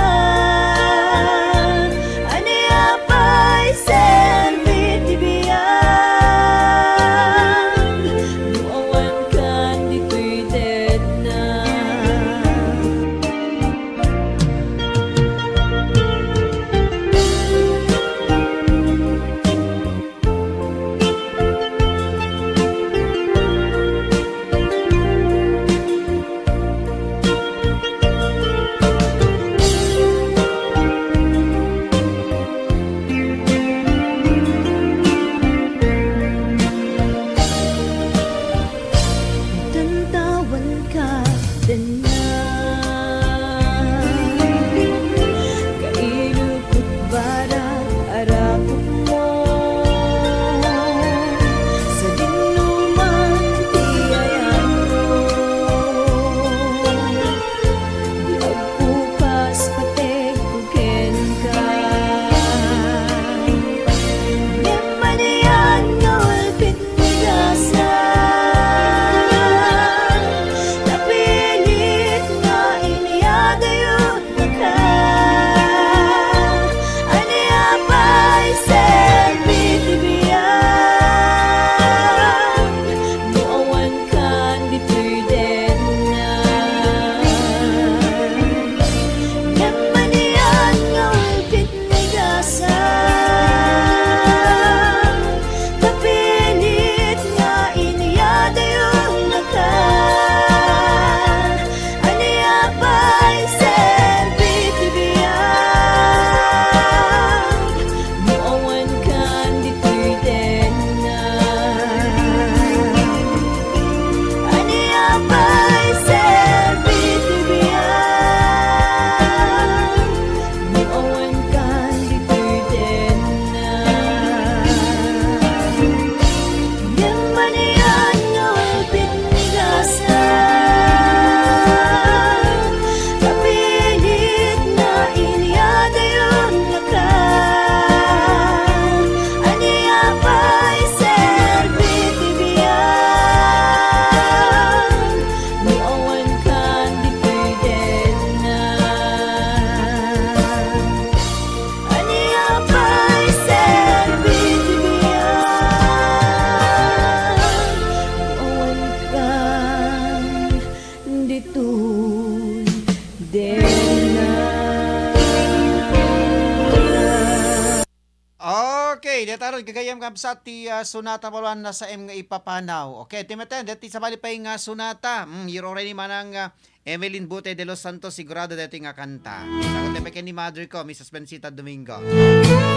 Deta rod, gagayyem, kabsat, ti, ah, sonata, baluan na sa em nga ipapanaw. Okay, ti maten, deti sabali pay nga sonata. Mm, iruray ni Manang, ah, Emeline Bute de los Santos, sigurado deti nga kanta. Sagot pay ken ni mother ko, Missus Bensita Domingo.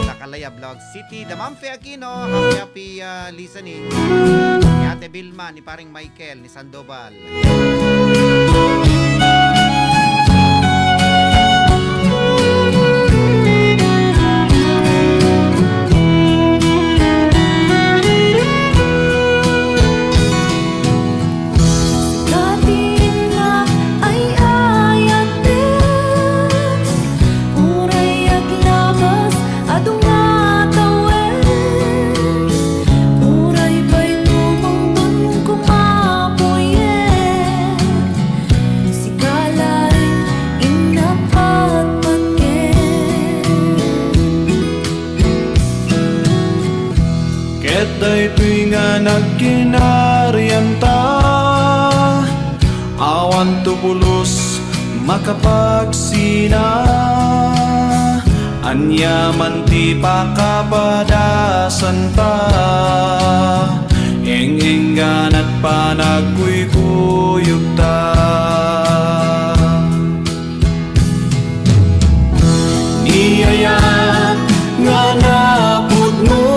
Takalaya, Vlog City, Damamfe Aquino, happy, happy, ah, listening. Ni Ate Vilma, ni Paring Michael, ni Sandoval. Katinna ay ayat, uray aglabas, adu nga tawen. Uray pay tumungtun kumapuyek, sika laeng inapatpatken. Ket daytoy nga nagkinarianta, awan to pulos makapagsina. Ania man ti pakapadasanta, eng-engganat panagkuykuyogta. Ni ayat nga napudno,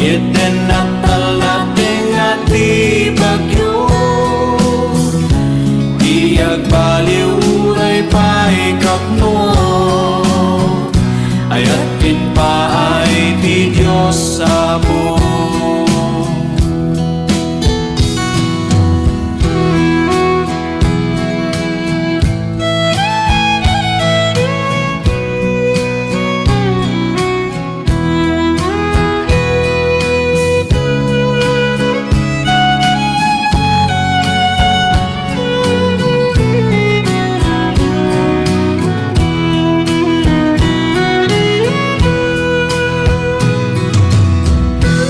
iti natalna ti bagyo. Di agbaliw uray pay kapno, ayat ken paay ti Dios Apo.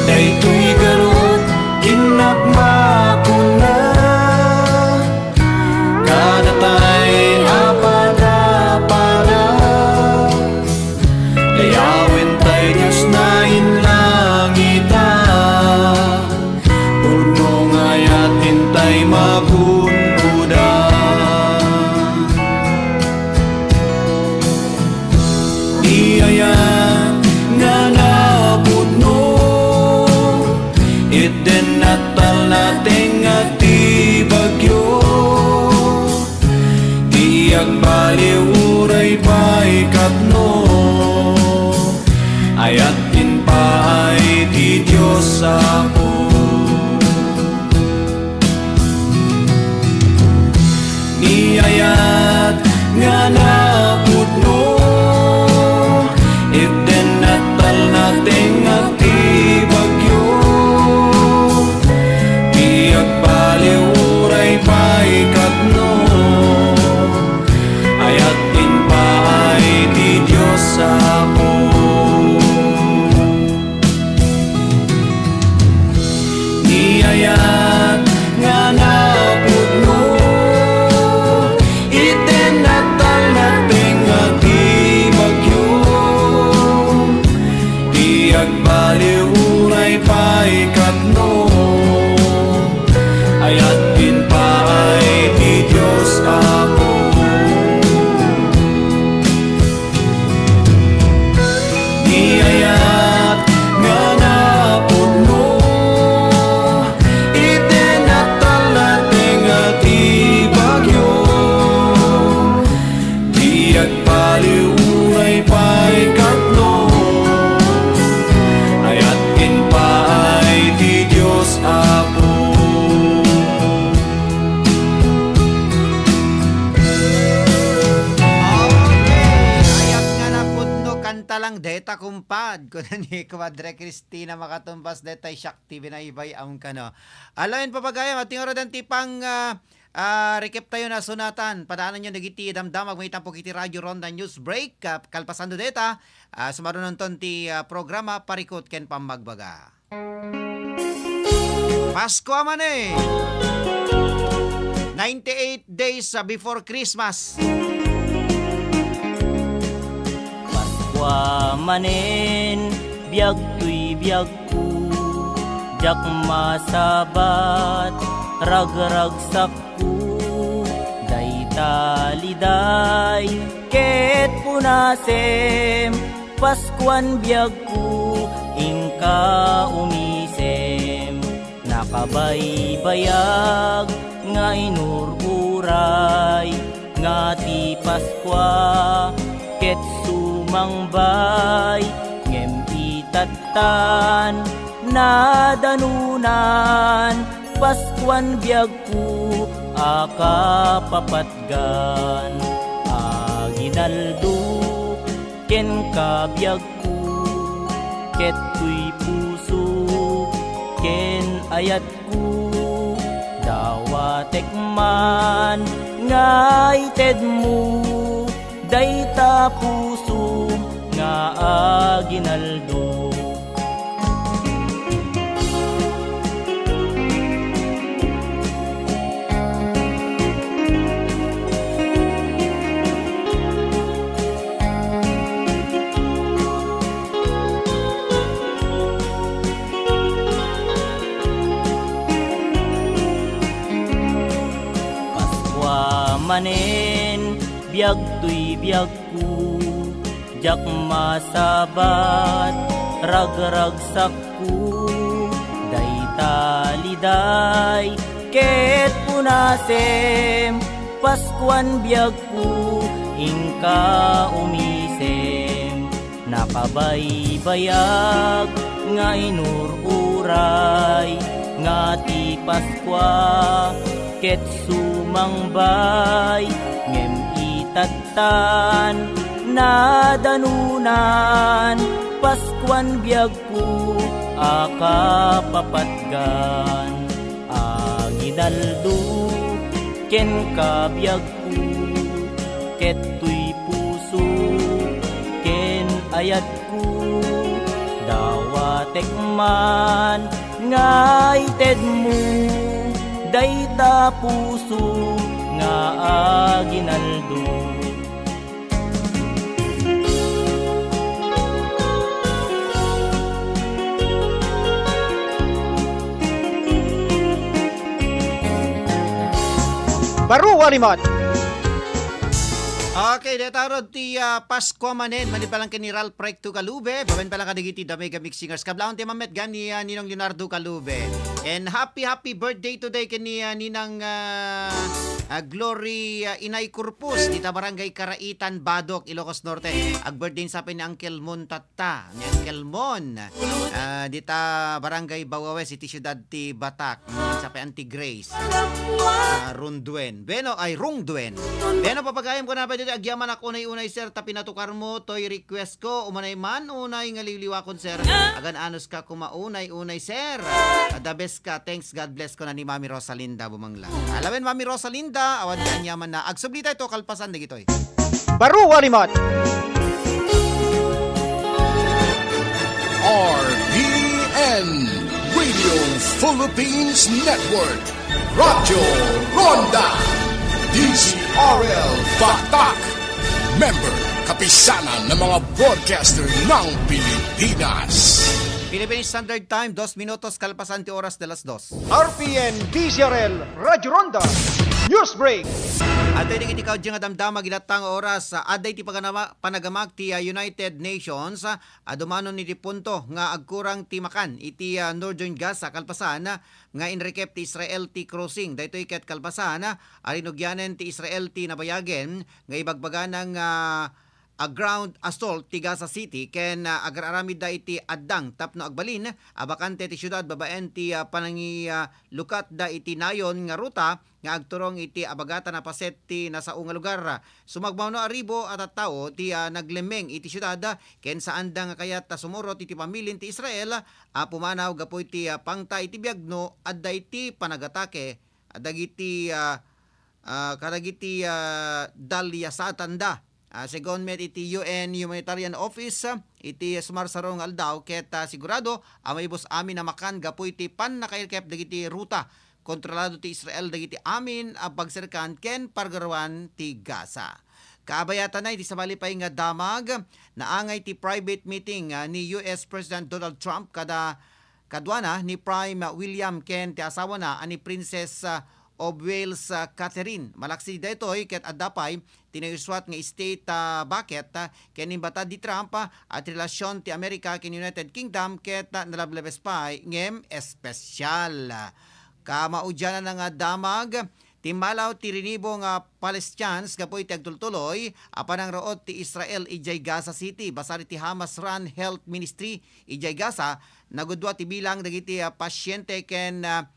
Daytoy garud, kinapmakuna, kadatay a padapada. Dayawen tay Dios nga inlangita, pudno nga ayat intay magungoda. Ni ayat nga napudno, iti natalna ti bagyo. Di agbaliw uray pay kapno, ayat ken paay ti Dios Apo. Ni ayat nga napudno, iti natalna ti bagyo. Di agbaliw uray pay kapno, ayat ken paay ti Dios Apo. Ni ayat nga napudno, iti natalna ti bagyo. Di agbaliw uray pay kapno, ayat ken paay ti Dios Apo. Ni ayat nga napudno, iti natalna ti bagyo. Di agbaliw uray pay kapno, ayat ken paay ti Dios Apo. Okay. Ayat nga napudno, kanta lang deta, kumpad. Kuna ni Kumadre Cristina Makatumbas, deta siak ti binaybay-am kano. Alaen, papagayam, at tingoradan ti pang, ah, ah, recap tayo na sunatan. Padaananyo dagiti damdamag maitampo iti Radio Ronda News Break. Ah, kalpasando deta, ah, sumarunonton ti, ah, programa Parikut ken Pammagbaga. Pasko a manen! Ninety-eight days, ah, before Christmas. Pasko a manen, Biag toy biagko, diak masabat, ragragsakko, dayta liday, ket punasem, Paskuan biagko, inka umisem. Nakabaybayag nga inur-uray nga ti Paskua ket sumangbay, ngem itattan nadanunan, Paskuan biagko a kapapatgan. Aguinaldo ken kabiag ko, ket toy puso ken ayatko, dawatek man nga itedmo dayta puso nga aguinaldo. Paskua manen, biag toy biagko, diak masabat, ragragsakko, dayta liday, ket punasem, Paskuan biagko, inka umisem. Nakabaybayag nga inur-uray nga ti Paskua ket sumangbay, ngem itattan nadanunan, Paskuan biagko a kapapatgan. Aguinaldo ken kabiagko, ket toy puso ken ayatko, dawatek man nga itedmo dayta puso nga aguinaldo. Baro a limat. Okay, dayta rod ti, ah, Paskua manen, madi pa lang ken ni Ralph Recto Calube, babaen pa lang kadagiti Damega Mix Singers. Kablaon ti mammet gani, ah, Ninong Leonardo Calube. And happy, happy birthday today ken ni, ah, Ninang, ah, ah, Glory, ah, Inay Corpus, dita Barangay Karaitan, Badoc, Ilocos Norte. Ag-birthday sa ni Uncle Mon Tatta, ni Uncle Mon. Ah, dita Barangay Bawawe, iti siudad ti Batak. Mm, sa Auntie Grace. Ah, Runduen. Bueno, ay, Rungduen. Bueno, papagayam ko na pa dito, agyamanak unay-unay, sir, ta pinatukarmo, toy request ko, umanay man, unay nga liwliwakon, sir. Agan-anos ka, kuma unay-unay, sir. Ah, the best ka. Thanks, God bless ko na ni Mami Rosalinda Bumangla. Alawen, Mami Rosalinda, awan ka anyaman na. Agsubli tayo to, kalpasan, dagitoy. Baro a limat. R P N, Radio Philippines Network, Radyo Ronda, D Z R L Batak, member, Kapisanan ng mga Broadcaster ng Pilipinas. Philippine Standard Time, dos minutos kalpasan ti oras de las dos. R P N D Z R L Radyo Ronda News Break. Adtoy dagiti kaudyo nga damdama, ginatta nga oras, ah, adda iti paganama-, panagamak ti, ah, United Nations, ah, a dumanon iti punto nga agkurang ti makan iti, ah, Northern Gaza kalpasan, ah, nga inrikep ti Israel ti crossing. Daytoy ket kalpasan, ah, a rinugianen ti Israel ti nabayagen nga ibagbagana nga a ground assault ti Gaza City ken, ah, agar-aramidda iti addang tapno agbalin a bakante ti siudad babaen ti, ah, panangilukatda iti nayon nga ruta nga agturong iti abagatan a paset ti nasao nga lugar. Sumagmawno a ribu a tattao ti, ah, naglemmeng iti siudad ken saanda nga kayat a sumurot iti pamilin ti Israel a pumanaw gapu iti, ah, pangta iti biag no adda iti panagatake dagiti, ah, ah, kadagiti, ah, daliasatanda. Ah, segun met iti U N Humanitarian Office, ah, iti sumarsaro nga aldaw ket, ah, sigurado a maibus amin a makan gapu iti pannakairikep dagiti ruta kontrolado ti Israel dagiti amin a pagserkan ken pargaruan ti Gaza. Kaabayatanna iti sabali pay nga damag, naangay ti private meeting, ah, ni U S President Donald Trump kada kaduana ni Prime William ken ti asawana a ni Princess, ah, of Wales, ah, Catherine. Malaksid daytoy ket adda pay ti naisuat nga state, ah, bucket, ah, ken inbatad ni Trump, ah, ti relasyon ti Amerika ken United Kingdom ket, ah, nalablabes pay ngem espesyal. Kamaudiananna nga damag, timmalaw ti rinibo nga Palestinians gapu iti agtultuloy a panangruot ti Israel idiay Gaza City. Basar iti Hamas-run Health Ministry idiay Gaza, nagudua ti bilang dagiti, ah, pasyente ken, ah,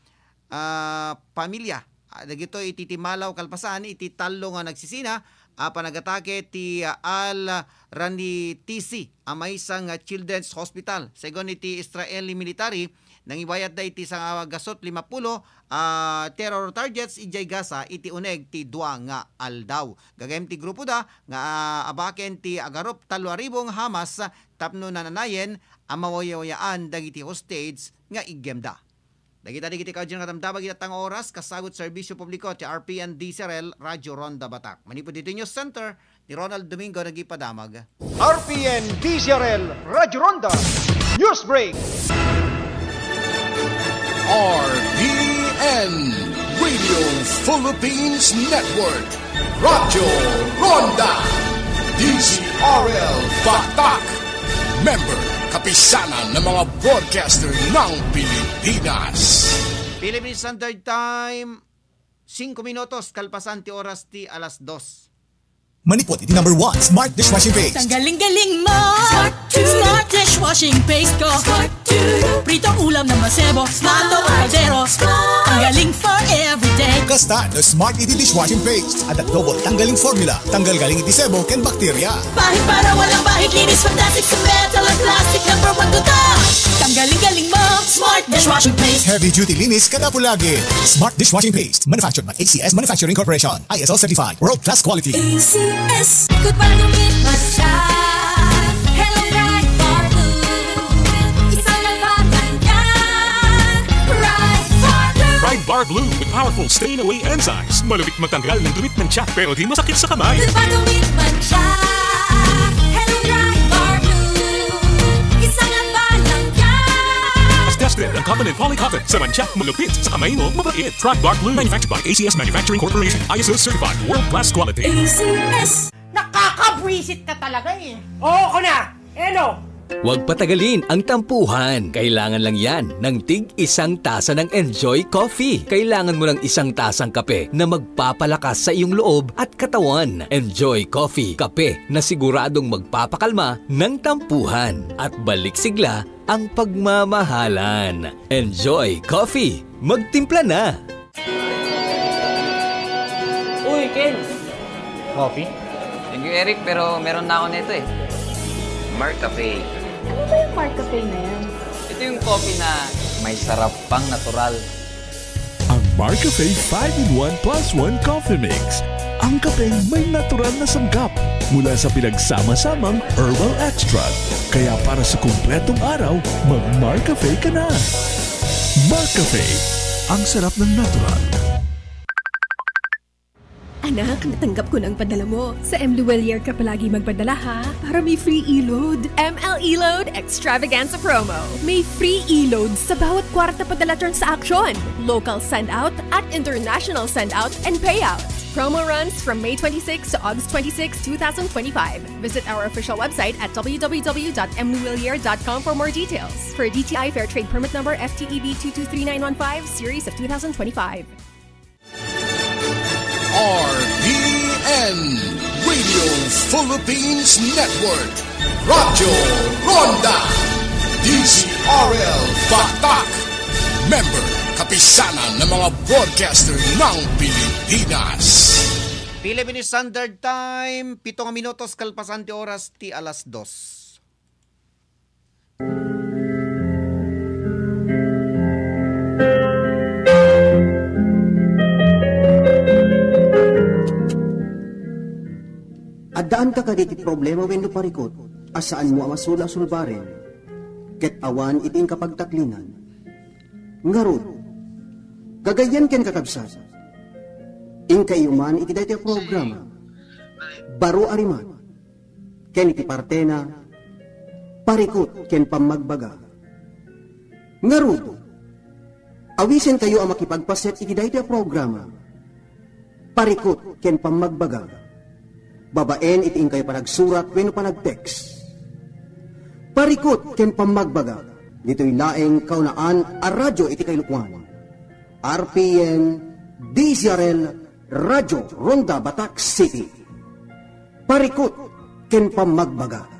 ah, pamilya. Ah, dagitoy iti timmalaw kalpasan iti tallo nga nagsisina a panagatake ti, ah, Al Ranitisi a maysa nga Children's Hospital. Segun iti Israeli military, nangibayatda iti sangagasut lima pulo a terror targets idiay Gaza iti uneg ti dua nga aldaw. Gagayyem ti grupoda nga, ah, abaken ti agarup tallo a ribu nga Hamas tapno nananayen a mawaywayaan dagiti hostage nga iggemda. Dagita dagiti kauddian nga damdamag iti atang oras, kasagut serbisyo publiko ti R P N D C R L Radyo Ronda Batak. Manipud ditoy News Center, ni Ronald Domingo nagipadamag. R P N D C R L Radyo Ronda News Break. R P N Radio Philippines Network, Radyo Ronda, D C R L Batak. Member, Kapisanan ng mga Broadcaster ng Pilipinas. Philippine Standard Time, singko minutos kalpasan ti oras ti alas dos. Manipud iti number one Smart Dishwashing Paste. Tanggaling galing mo! Smart, Smart dishwashing paste ko. Smart, prito ulam na masebo. Plato o kaldero. Smart. Tanggaling for everyday. Kasta no Smart iti dishwashing paste. Adda double tanggaling formula. Tanggal galing iti sebo ken bakterya. Pahid para walang bahid. Linis fantastic sa metal at plastic. Number one ko to. Tanggaling galing mo. Smart dishwashing paste. Heavy duty linis kada pulagi. Smart dishwashing paste. Manufactured by A C S Manufacturing Corporation. I S O certified. World class quality. A C S. Ikot para gumit mantsa. Hello, Pride Bar Blue. Isang labanan yan. Pride Bar Blue. Pride Bar Blue with powerful stain away enzymes. Malupit magtanggal ng dumi at mantsa, pero di masakit sa kamay. Ikot para gumit mantsa. Hello, Pride Bar Blue. Isang labanan yan. As tested ang cotton and polycotton. Sa mantsa, malupit. Sa kamay mo, mabait. Pride Bar Blue, manufactured by A C S Manufacturing Corporation, I S O certified, world class quality. A C S. Nakakabwisit ka talaga eh. Oo, ko na! Eh, no? Huwag patagalin ang tampuhan. Kailangan lang yan ng tig isang tasa ng Enjoy Coffee. Kailangan mo ng isang tasang kape na magpapalakas sa iyong loob at katawan. Enjoy Coffee, kape na siguradong magpapakalma ng tampuhan at balik sigla ang pagmamahalan. Enjoy Coffee. Magtimpla na! Uy, Ken! Coffee? Thank you, Eric, pero meron na ako nito eh. Mark Cafe. Ano ba yung Mark Cafe na yan? Ito yung coffee na may sarap pang natural. Ang Mark Cafe five-in-one plus one Coffee Mix. Ang kapeng may natural na sangkap mula sa pinagsama-samang herbal extract. Kaya para sa kumpletong araw, mag-Mark Cafe ka na. Mark Cafe, ang sarap ng natural. Anak, natanggap ko na ang padala mo. Sa M Luwelier ka palagi magpadala, ha? Para may free e-load. M L E-Load Extravaganza Promo. May free e-load sa bawat kwarta padala transaction. Local send-out at international send-out and payout. Promo runs from May twenty-six to August twenty-six, two thousand twenty-five. Visit our official website at w w w dot m luwelier dot com for more details. For D T I Fair Trade Permit Number F T E B two two three nine one five, Series of two thousand twenty-five. R P N Radio Philippines Network, Radyo Ronda, D C R L Batak, member, Kapisanan ng mga Broadcaster ng Pilipinas. Philippine Standard Time, pito nga minutos kalpasan ti oras ti alas dos. Addaanka kadagiti problema wenno parikut a saanmo a masula a sulbaren, ket awan iti inka pagtaklinan. Ngarud, gagayyem ken kakabsat, inkayo man iti daytoy a programa. Baro a rimat, ken iti partena, parikut ken pammagbaga. Ngarud, awisenkayo a makipagpaset iti daytoy a programa, parikut ken pammagbaga, babaen iti inkayo panagsurat wenno panag-text. Parikut ken pammagbaga, ditoy laeng kaunaan a radyo iti kailuan. R P N, D Z R L, Radyo Ronda Batak City. Parikut ken pammagbaga.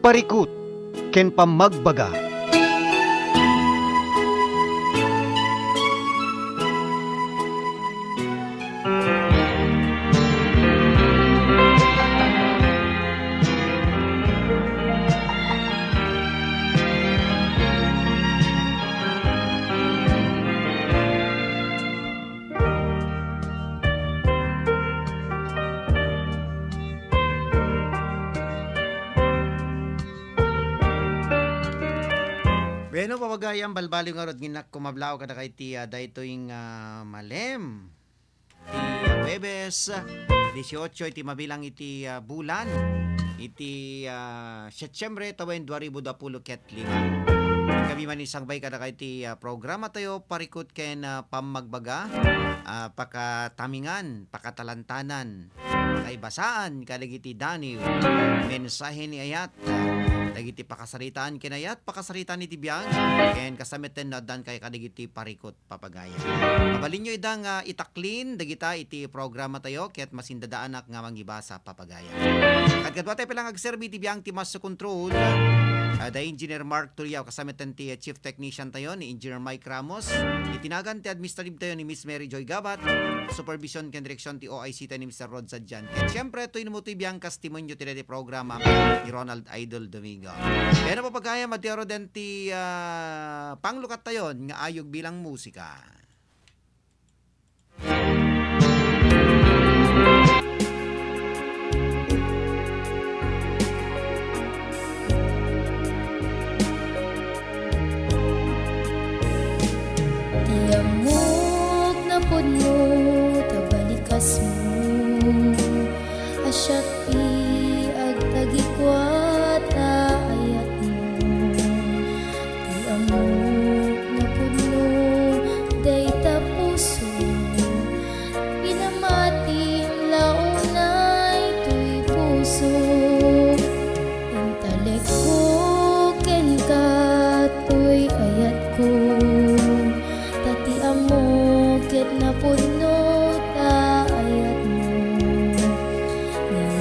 Parikut ken pammagbaga. Bueno, papagayam, balbaliw ngarud nga innak kumablaw kadakayo iti, ah, daytoy nga, ah, malem. Iti, ah, Huwebes, dieciocho iti mabilang iti, ah, bulan. Iti, ah, Setyembre, tawen dua ribu dua pulo ket lima. Kami manen sangbay kadakayo iti, ah, programa tayo, Parikut ken, ah, Pammagbaga, ah, pakatamingan, pakatalantanan. Kay basaan kadagiti daniw, mensahe ni ayat, dagiti pakasaritaan ken ayat, pakasaritaan iti biag, ken kasta metten no addan kay kadagiti parikut papagayam. Mabalinyo ida nga itaklin dagita iti programa tayo, ket masindadaanak nga mangibasa papagayam. Kadkadua tayo pay lang agserbi iti biag ti master control, ah, da Engineer Mark Turiao, kasta metten ti Chief Technician tayo ni Engineer Mike Ramos, iti nagan ti administrative tayo ni Miss Mary Joy Gabat, supervision ken direksyon ti O I C tayo ni Mister Rod Sadian. Ket siyempre, itoy no itoy biag testimonio ti daytoy programa ni Ronald Idol Domingo. Kaya napapagayam, adda aro den ti, ah, panglukat tayo nga ayog bilang musika. Ti ammok napudno ta balikasmo, a siak ti agtagikuat a ayatmo. Ti ammok napudno dayta puso, pinamatim la unay toy puso. Intalekko kenka toy ayatko, ta ti ammo ket napudno ta ayatmo. Ngem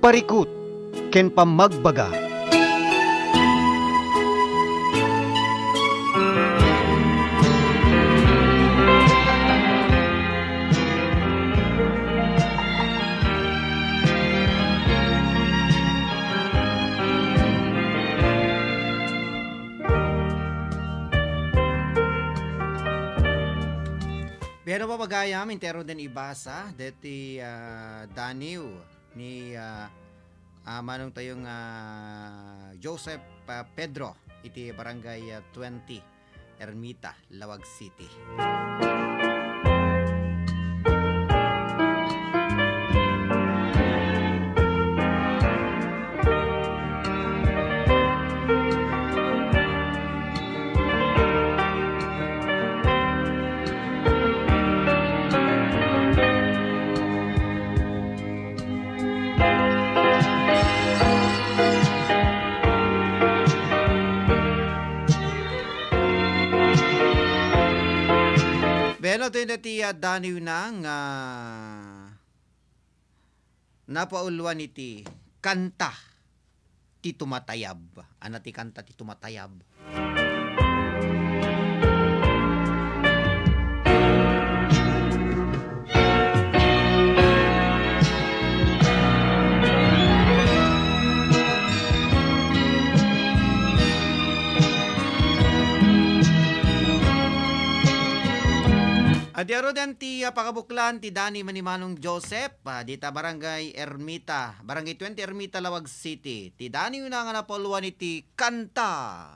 Parikut ken pammagbaga. Pero, pagayam, intero den ibasa deti, ah, daniw ni, ah, ah, manong tayo nga Joseph, ah, Pedro iti Barangay, ah, twenty, Ermita, Laoag City. Bueno, itoy na ti, ah, daniw na nga napauluan iti kanta ti tumatayab. Ania ti kanta ti tumatayab? Adi aruden ti, ah, pakabuklan ti dani ni Manong Joseph, ah, dita Barangay Ermita, Barangay twenty Ermita, Laoag City. Ti daniw na nga napauluan iti kanta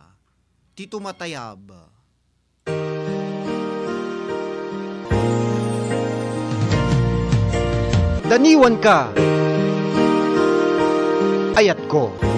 ti tumatayab. Daniwanka, ayatko.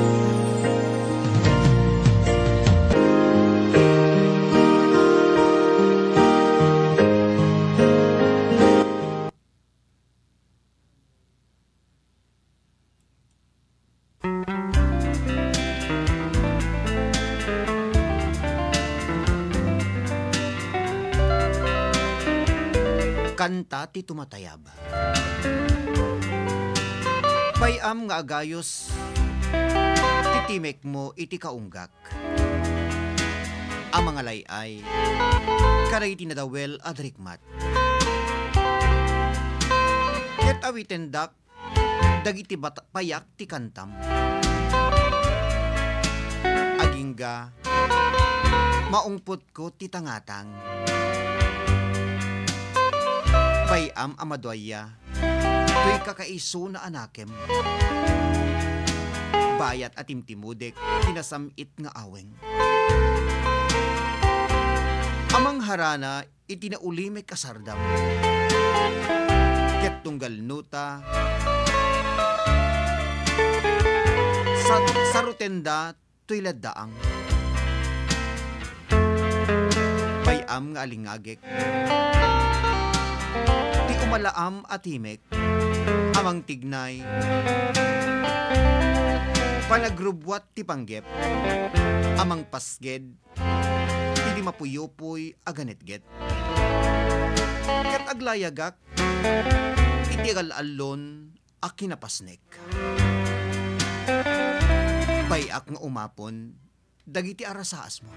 Kanta ti tumatayab. Bay-am nga agayos ti timekmo iti kaunggak a mangalay-ay kadagiti nadawel a darikmat. Ket awitendak dagiti bata-, payak ti kantam. Agingga, maungpotko ti tangatang. Bay-am a maduaya, toy kakaisuna a nakem. Bayat a timtimudek ti nasam-it nga aweng. Amang harana iti naulimek a sardam. Ket tunggal nota, sa-, sarutenda toy laddaang. Bay-am nga alingagek ti umalaam a timek, amang tignay, panagrubuat ti panggep, amang pasged, iti mapuyupoy a ganetget. Ket aglayagak iti agal-allon a kinapasnek. Bay-ak nga umapon dagiti arasaasmo.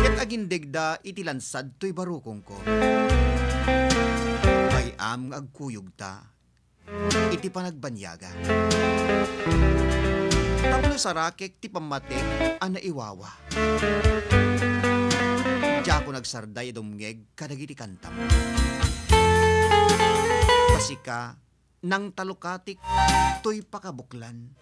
Ket agindegda iti lansad toy barukongko. Bay-am nga agkuyogta iti panagbanyaga. Tapno sarakek ti pammatek a naiwawa. Diakon agsarday a dumngeg kadagiti kantam. Ta sika, nangtalukatik toy pakabuklan.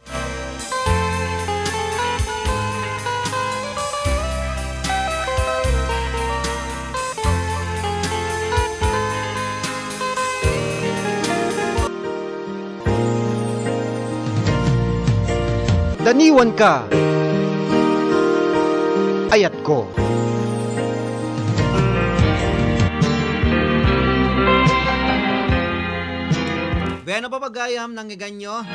Daniwanka, ayatko. Bueno, papagayam, nangyiganyo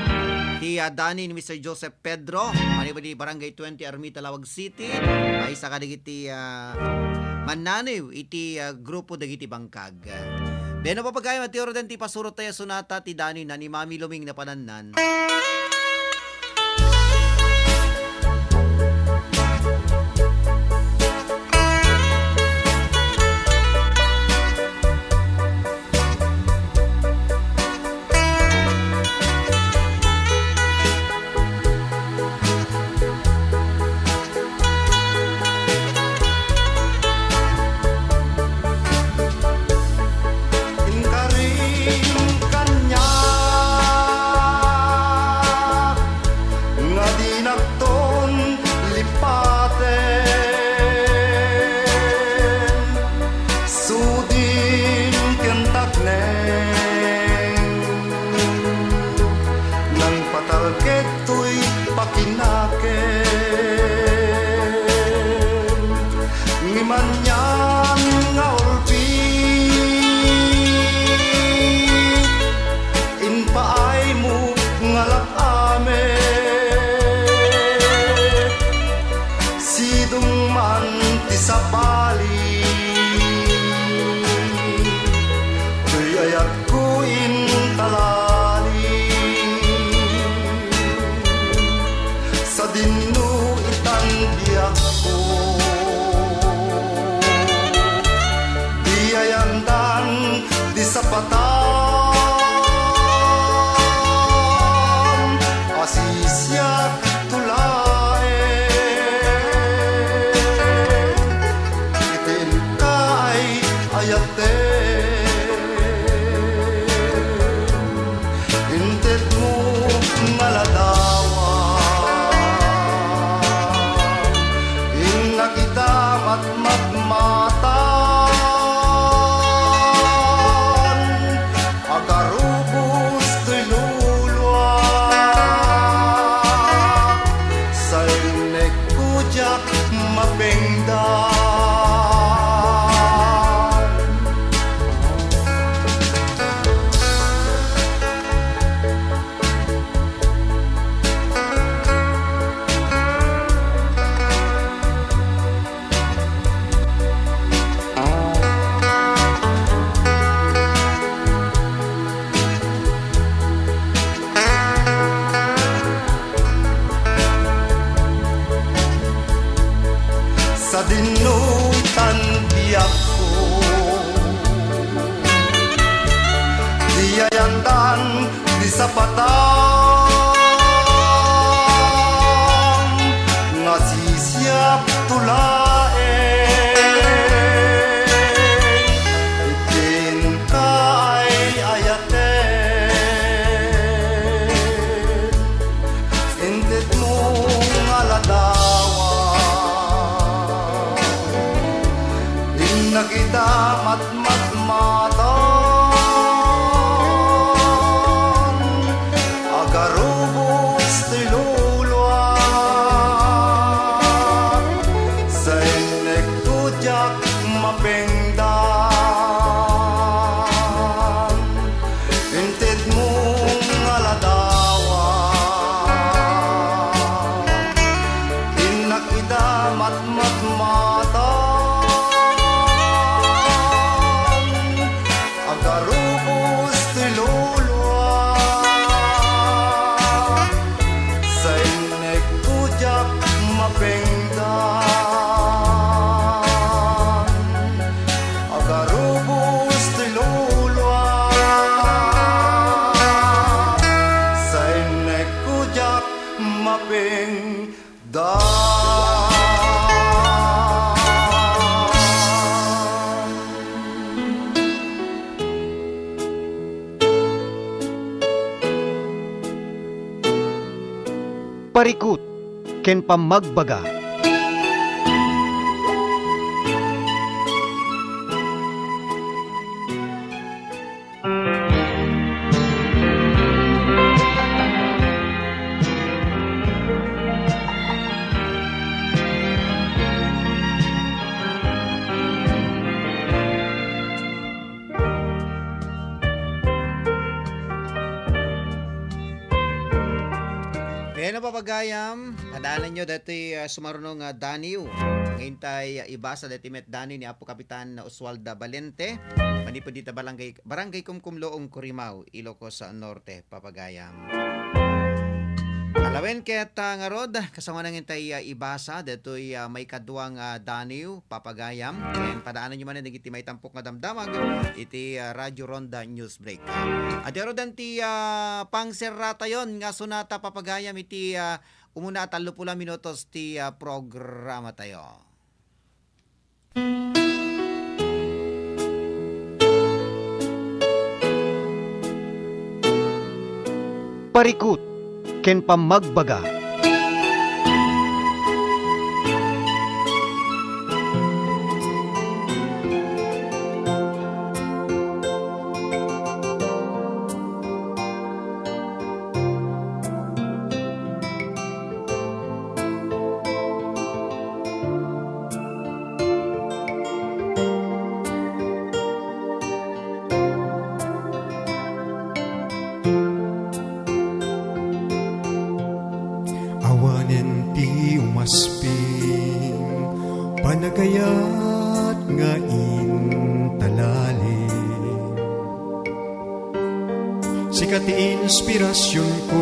ti, ah, dani ni Mister Joseph Pedro, manipud iti Barangay twenty, Ermita, Laoag City. Maysa kadagiti, ah, mannaniw iti, ah, grupo dagiti bangkag. Ken no papagayam ti orden ti pasurot tayo sonata ti danoy na ni Mami Luming Napanannan. Inkarim kaniak nga dinakton lipaten, sudim ken takneng, nangpatalked toy pakinakem. Ngem anian nga ulpi impaaymo nga lak-amek, sidong man ti sabali, toy ayatko intalali. Sadinno itan biagko, di ayandan ti sapatan, asisiak to laeng, iti inka ay ayaten. Intedmo nga ladawan, innak ita matmatmatan, agarubos toy luluak, sainekko diak mapengdan. Sadinno itan biagko, di ayandan ti sapatan, nga sisiak to laeng, iti inka ay ayaten. Intedmo nga ladawan, innak ita matmatmatan, agarubos toy luluak, sainekko diak mapengdan. Intedmo nga ladawan, innak ita matmatmatan, agarubos toy luluak, sainekko diak mapengdan. Agarubos ti luluak, sainekko diak mapengdan. Parikut ken pammagbaga. Ken Papagayam, padaananyo datoy, ah, sumaruno nga daniw. Ngayon tay, ah, ibasa datoy met daniw ni Apo Kapitan Oswald Valente. Manipud dita barangay, Barangay Kumkumloong, Corimao, Ilocos Norte, Papagayam. Alawen ket, ah, ngarud, kasangoanan tay, ah, ibasa datoy, ah, maikadua nga daniw, Papagayam. Ken padaananyo manen dagiti maitampok nga damdamag iti, ah, Radio Ronda News Break. Adi aruden ti, ah, pangserratayon nga sonata, Papagayam, iti, ah, umuna a tallo puluh a minutos ti, ah, programatayo. Parikut ken pammagbaga. Awanen ti umasping, panagayat nga intalali. Sika ti inspirasionko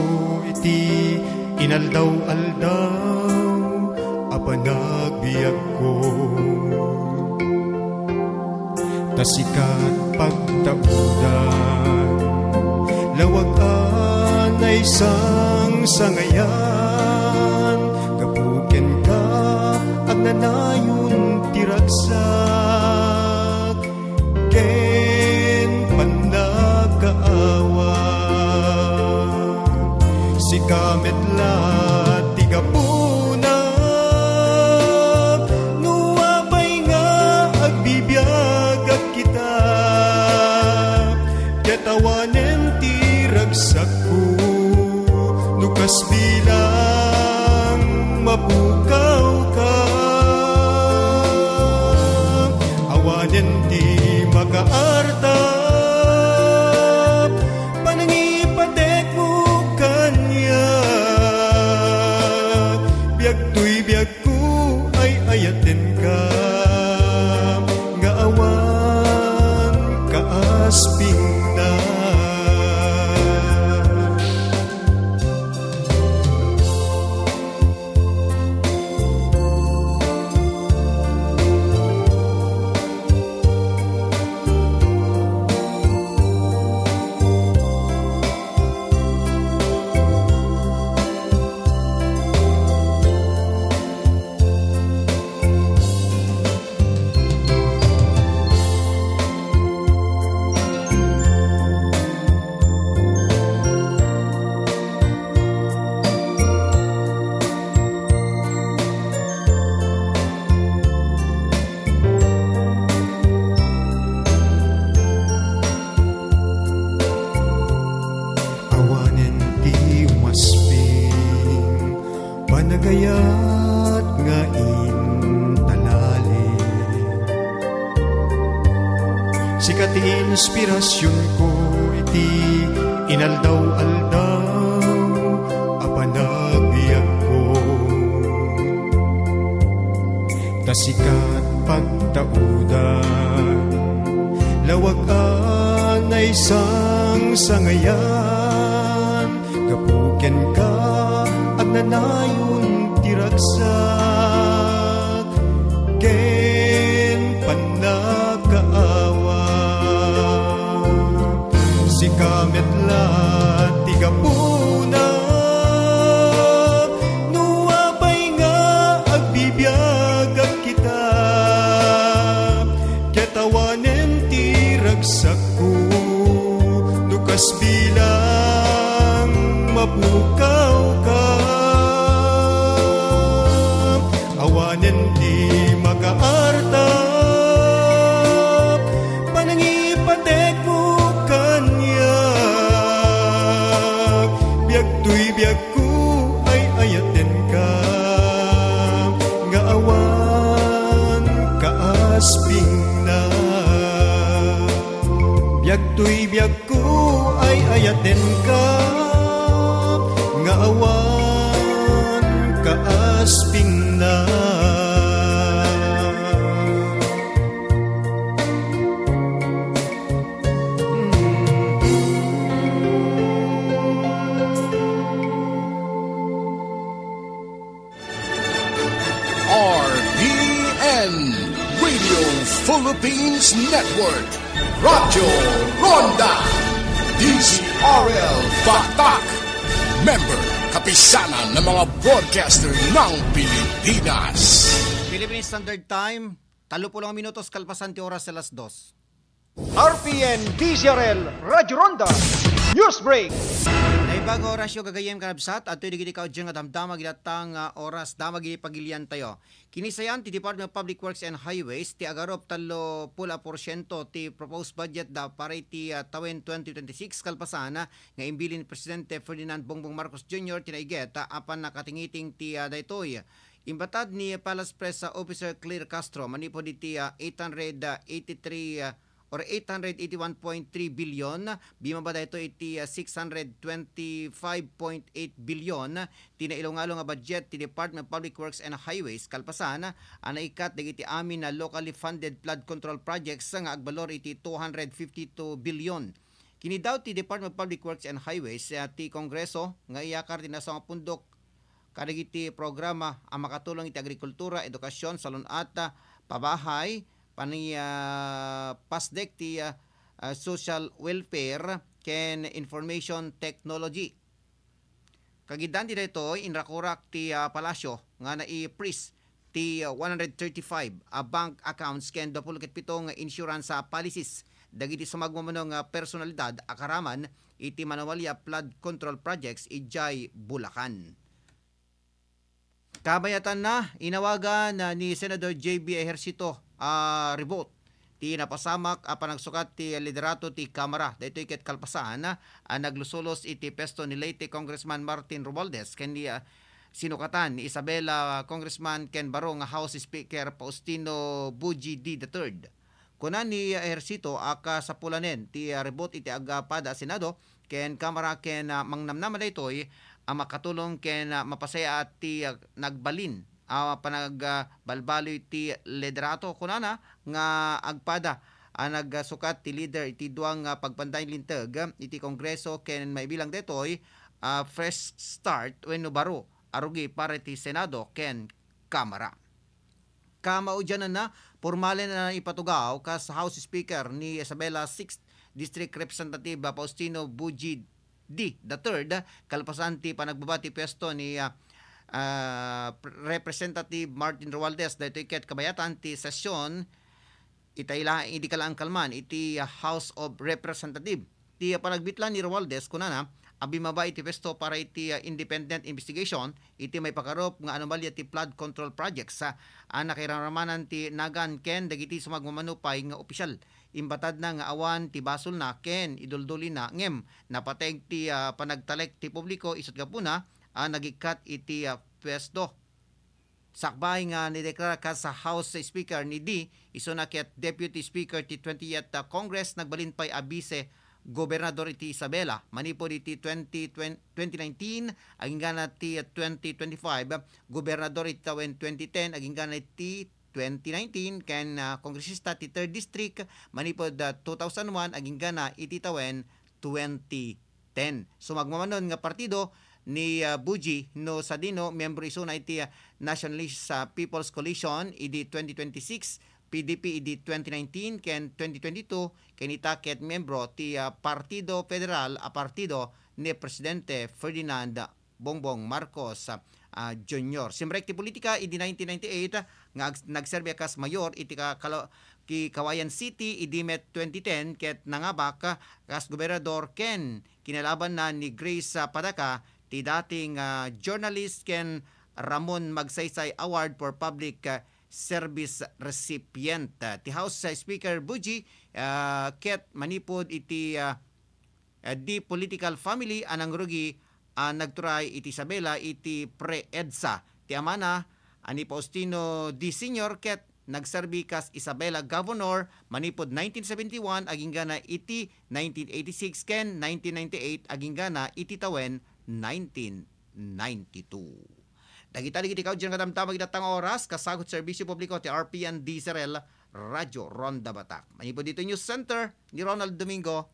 iti inaldaw-aldaw a panagbiagko. Ta sika pagtaudan, lawag a naisangsangayan, gapu kenka agnanayon ti ragsak ken pannakaawat. Sika met la ti gapuna no apay nga agbibiagak kita, ket awanen ti ragsakko no kas bilang mapukawka. Awanen ti makaarta, panangipatekmo kaniak. Biag toy biagko, ay-ayatenka, nga awan kaaspingna. Awanen ti umasping, panagayat nga intalali. Sika ti inspirasionko iti inaldaw-aldaw a panagbiagko. Ta sikat pagtaudan, lawag a naisangsangayan, gapu kenka agnanayon ti ragsak ken pannakaawat. Sika met la ti gapuna no apay nga agbibiagak kita, ket awanen ti ragsakko no kas bilang mapukawka. Awanen ti makaarta, panangipatekmo kaniak. Biag toy biagko, ay-ayatenka, nga awan kaaspingna. Biag toy biagko, ay-ayatenka, nga awan Kaaspingna. R P N Radio Philippines Network, Radyo Ronda, D Z R L Batak, member, Kapisanan ng mga Broadcaster ng Pilipinas. Philippine Standard Time, talo puluh minutos kalpasan ti oras alas dos. R P N D Z R L Radyo Ronda News Break. Naimbag nga orasyo, gagayyem, kanabsat, adtoy dagiti kaudien nga damdama iti datang nga oras, damag iti pagiliantayo. Kinisayan ti Department of Public Works and Highways ti agarup tallo puluh porsiento ti proposed budget da para iti, ah, tawen twenty twenty-six kalpasan, ah, nga imbilin ni Presidente Ferdinand Bongbong Marcos Junior ti naiget, ah, a pannakatingiting ti, ah, daytoy. Imbatad ni Palace Press, ah, Officer Claire Castro, manipud iti, ah, eight hundred eighty-three, ah, or eight hundred eighty-one point three billion, bimaba daytoy iti, ah, six hundred twenty-five point eight billion ti nailungalo nga budget ti Department of Public Works and Highways kalpasan a naikkat dagiti amin a locally funded flood control projects nga agbalor iti two hundred fifty-two billion. Kinidaw ti Department of Public Works and Highways, ah, ti Kongreso nga iyakar ti nasayaat nga pundok kadagiti programa a makatulong iti agrikultura, edukasyon, salun-at, ah, pabahay, pani-, ah, pasdek ti, ah, ah, social welfare ken information technology. Kagiddan ti daytoy, inrakurak ti, ah, Palasyo nga nai-freeze ti, ah, one hundred thirty-five a bank accounts ken duapuluh ket pito nga insurance, ah, policies dagiti sumagmamano nga personalidad a karaman iti Manualia flood control projects idiay Bulacan. Kabayatanna, inawagan, ah, ni Senador J B Ejercito a revote ti napasamak a panagsukat ti liderato ti Kamara. Daytoy ket kalpasan, ah, a naglusulos iti pwesto ni late Congressman Martin Romualdez ken ni, ah, sinukatan ni Isabela Congressman ken baro nga House Speaker Faustino Buji the third. Kuna ni Ejercito a kasapulanen ti, ah, revote iti agpada a Senado ken Kamara ken, ah, mangnamnama daytoy a makatulong ken, ah, mapasayaat ti, ah, nagbalin a panag-, ah, balbaloy ti liderato. Kunana nga agpada a nagsukat ti leader iti dua nga pagpantay linteg iti Kongreso ken maibilang daytoy a fresh start wenno baro a rugi para iti Senado ken Kamara. Kamaudiananna, pormalen a ipatugaw kas House Speaker ni Isabela sixth District Representative Faustino Buji the third, kalpasan ti panagbaba ti pwesto ni, ah, ah, Representative Martin Romualdez. Daytoy ket kabayatan ti sesyon ita ila idi kalaangkalman iti House of Representative. Ti panagbitlan ni Romualdez, kunana, a bimaba iti pwesto para iti, ah, independent investigation iti maipakarup nga anomalya ti flood control projects, ah, a nakairamramanan ti nagan ken dagiti sumagmamano pay nga opisyal. Imbatadna nga awan ti basolna ken iduldulina ngem napateg ti, ah, panagtalek ti publiko isut' gapuna a nagikkat iti, ah, pwesto. Sakbay nga nideklara kas House Speaker ni Dee, isuna ket Deputy Speaker ti twentieth Congress, nagbalin pay a Vice Gobernador iti Isabela, manipud iti twenty, twenty nineteen, aginggana ti twenty twenty-five, Gobernador iti tawen twenty ten, aginggana iti twenty nineteen, ken, ah, Kongresista ti third District, manipud, ah, two thousand one, aginggana iti tawen twenty ten. Sumagmamano nga partido ni, ah, Buji no sadino, miyembro isuna iti, ah, Nationalist, ah, People's Coalition idi twenty twenty-six, P D P idi twenty nineteen ken twenty twenty-two, ken ita ket miyembro ti, ah, Partido Federal a partido ni Presidente Ferdinand Bongbong Marcos, ah, Junior. Simrek ti politika idi nineteen ninety-eight nga ag-, nagserbi a kas mayor iti ka-, kalo-, ki Cauayan City idi met twenty ten ket nangabak, ah, kas gobernador ken kinalabanna ni Grace, ah, Padaca ti dating, ah, journalist ken Ramon Magsaysay Award for Public, ah, Service recipient. Ah, ti House, ah, Speaker Buji, ah, ket manipud iti, ah, eh, Dee political family a nangrugi a nagturay iti Isabela iti pre-EDSA. Ti amana a ni Faustino Dee Senior ket nagserbi kas Isabela Governor manipud nineteen seventy-one aginggana iti nineteen eighty-six ken nineteen ninety-eight aginggana iti tawen nineteen ninety-two. Dagita dagiti kauddian nga damdama iti dayta nga oras, kasagut serbisyo publiko ti R P N D Z R L, Radyo Ronda Batak. Manipud ditoy News Center ni Ronald Domingo,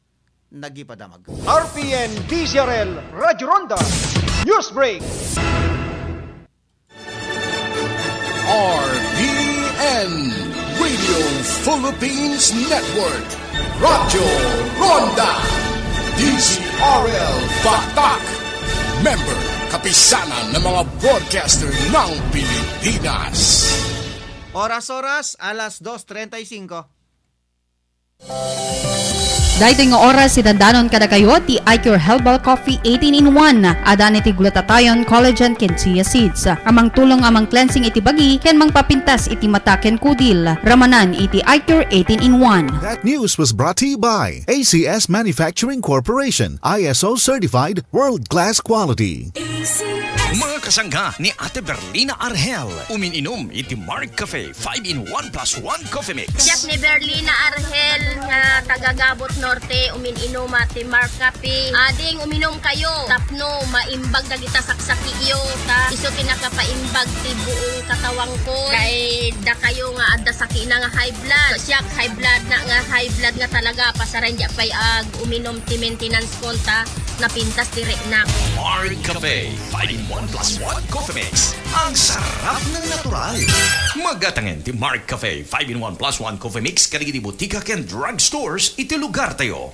nagipadamag. R P N D Z R L Radyo Ronda News Break. R P N Radio Philippines Network, Radyo Ronda, D Z R L Batak. Member, Kapisanan ng mga Broadcaster ng Pilipinas. Oras-oras, alas dos treinta y cinco. Daytoy nga oras, idandanon kadakayo ti iCure Herbal Coffee eighteen in one. Adan iti glutathione, collagen, ken chia seeds a mangtulong a mang-cleansing iti bagi ken mangpapintas iti mata ken kudil. Ramanan iti iCure eighteen in one. That news was brought to you by A C S Manufacturing Corporation, I S O certified, world-class quality. Mga kasangga ni Ate Berlina Arhel, umin-inom iti Mark Cafe five-in-one plus one Coffee Mix. Siak ni Berlina Arhel nga taga Gabot Norte, umin-inuma ti Mark Cafe. Ading uminom kayo tapno maimbag dagita saksakiyo, ta isu ti nakapaimbag ti buong katawangko. Kay dakayo nga adda sakina nga high blood. Siak high blood na nga high blood nga talaga, pasaren diak pay ag uminom ti maintenance kon ta napintas ti reknak. Mark Cafe five-in-one plus one Coffee Mix. Ang sarap ng natural. Magatangen ti Mark Cafe five-in-one plus one Coffee Mix kadagiti butika ken drugstores iti lugartayo.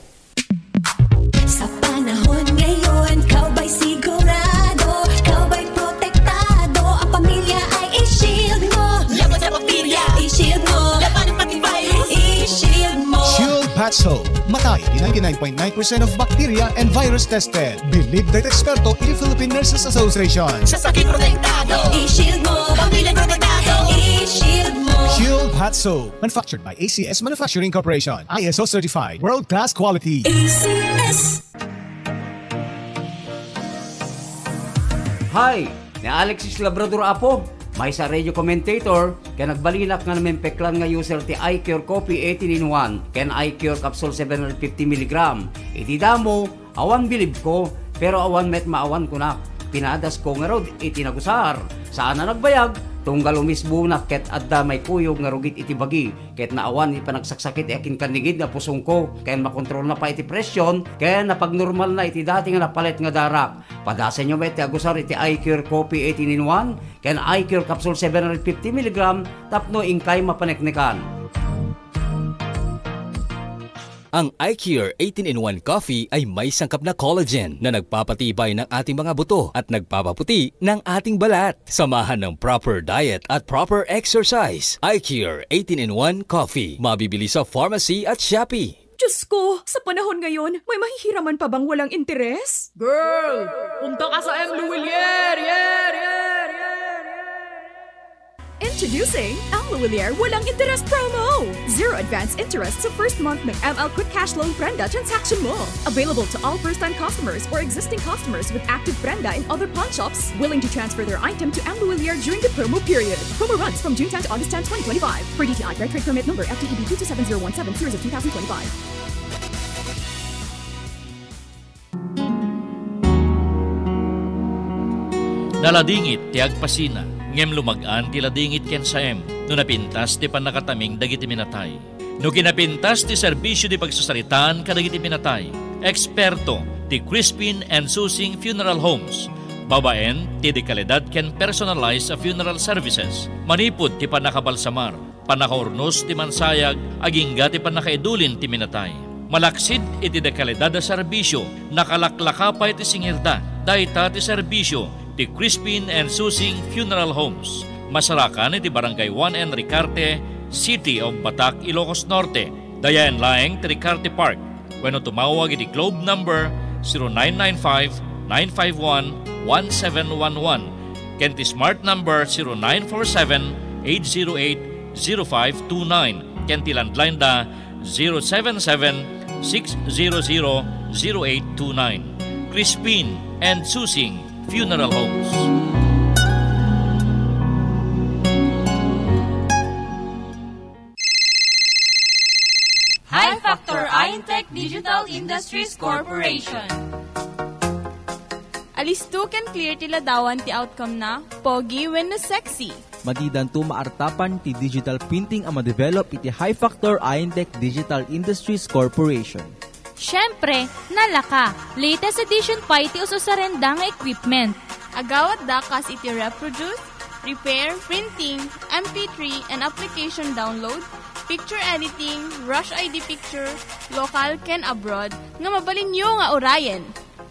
Sa panahon ngayon, ikaw ba'y sigurado? Ikaw ba'y protektado? Ang pamilya ay i-shield mo. Laban sa bakterya, i-shield mo. Labanan pati virus, i-shield mo. Shield Patso. Matay ti ninety-nine point nine percent of bacteria and virus tested. Believed by eksperto iti Philippine Nurses Association. Sa sakit protektado, i-shield mo. Pamilya protektado, i-shield mo. Shield Patso. Manufactured by A C S Manufacturing Corporation. I S O certified. World-class quality. A C S. Hi! Ni Alexis Labrador Apo, maysa a radio commentator, ken nagbalinak nga namimpeklan nga user ti iCure Coffee eighteen in one ken iCure Capsule seven hundred fifty milligram. Iti damo, awan bilibko, pero awan met maawan kunak. Pinadasko ngarud iti nagusar. Saan a nagbayag, tunggal umisbonak ket adda maikuyog nga rugit iti bagi. Ket naawan iti panagsaksakit ti akinkanigid nga pusongko, ken makontrolna pay iti presyon, ken napagnormalna iti dati nga napalet nga darak. Padasenyo met ti agusar iti iCure Coffee eighteen in one ken iCure Capsule seven hundred fifty milligram tapno inkay mapaneknekan. Ang iCure eighteen in one Coffee ay may sangkap na collagen na nagpapatibay ng ating mga buto at nagpapaputi ng ating balat. Samahan ng proper diet at proper exercise. iCure eighteen in one Coffee. Mabibili sa pharmacy at Shopee. Diyos ko, sa panahon ngayon, may mahihiraman pa bang walang interes? Girl, punta ka sa M. Luwilier! Yer, yer, yer, yer, yer. Introducing M. Luwilier Walang Interes Promo! Zero advance interest sa first month ng M L Quick Cash Loan Prenda transaction mo. Available to all first-time customers or existing customers with active Prenda in other pawn shops willing to transfer their item to M. Luwilier during the promo period. Promo runs from June tenth to August tenth, twenty twenty-five. Per D T I, Red Trade Permit Number F T E B two two seven zero one seven, Series of two thousand twenty-five. Naladingit ti agpasina, ngem lumag-an ti ladingit ken saem no napintas ti pannakataming dagiti minatay. No kinapintas ti serbisio ti pagsasaritaan kadagiti minatay, eksperto ti Crispin and Susing Funeral Homes, babaen ti dekalidad ken personalized a funeral services, manipud ti pannakabalsamar, pannakaurnos ti mansayag, agingga ti pannakaidulin ti minatay. Malaksid iti dekalidad a serbisio, nakalaklaka pay ti singirda. Dayta ti serbisio ti Crispin and Susing Funeral Homes. Masarakan iti Barangay one N Ricarte, City of Batak, Ilocos Norte. Dayaen laeng ti Ricarte Park. Wenno tumawag iti Globe number zero nine nine five, nine five one, one seven one one ken ti Smart number zero nine four seven, eight zero eight, zero five two nine ken ti landline da zero seven seven, six zero zero, zero eight two nine. Crispin and Susing Funeral Homes. High Factor Intech Digital Industries Corporation. Alisto ken clear ti ladawan ti outcome na, pogi wenno sexy. Madidanto maartapan ti digital printing a madevelop iti High Factor Intech Digital Industries Corporation. Siyempre, nalaka, latest edition pay ti ususarenda nga equipment. Agawatda kas iti reproduce, repair, printing, M P three, and application download, picture editing, rush I D picture, local ken abroad, nga mabalinyo nga urayen.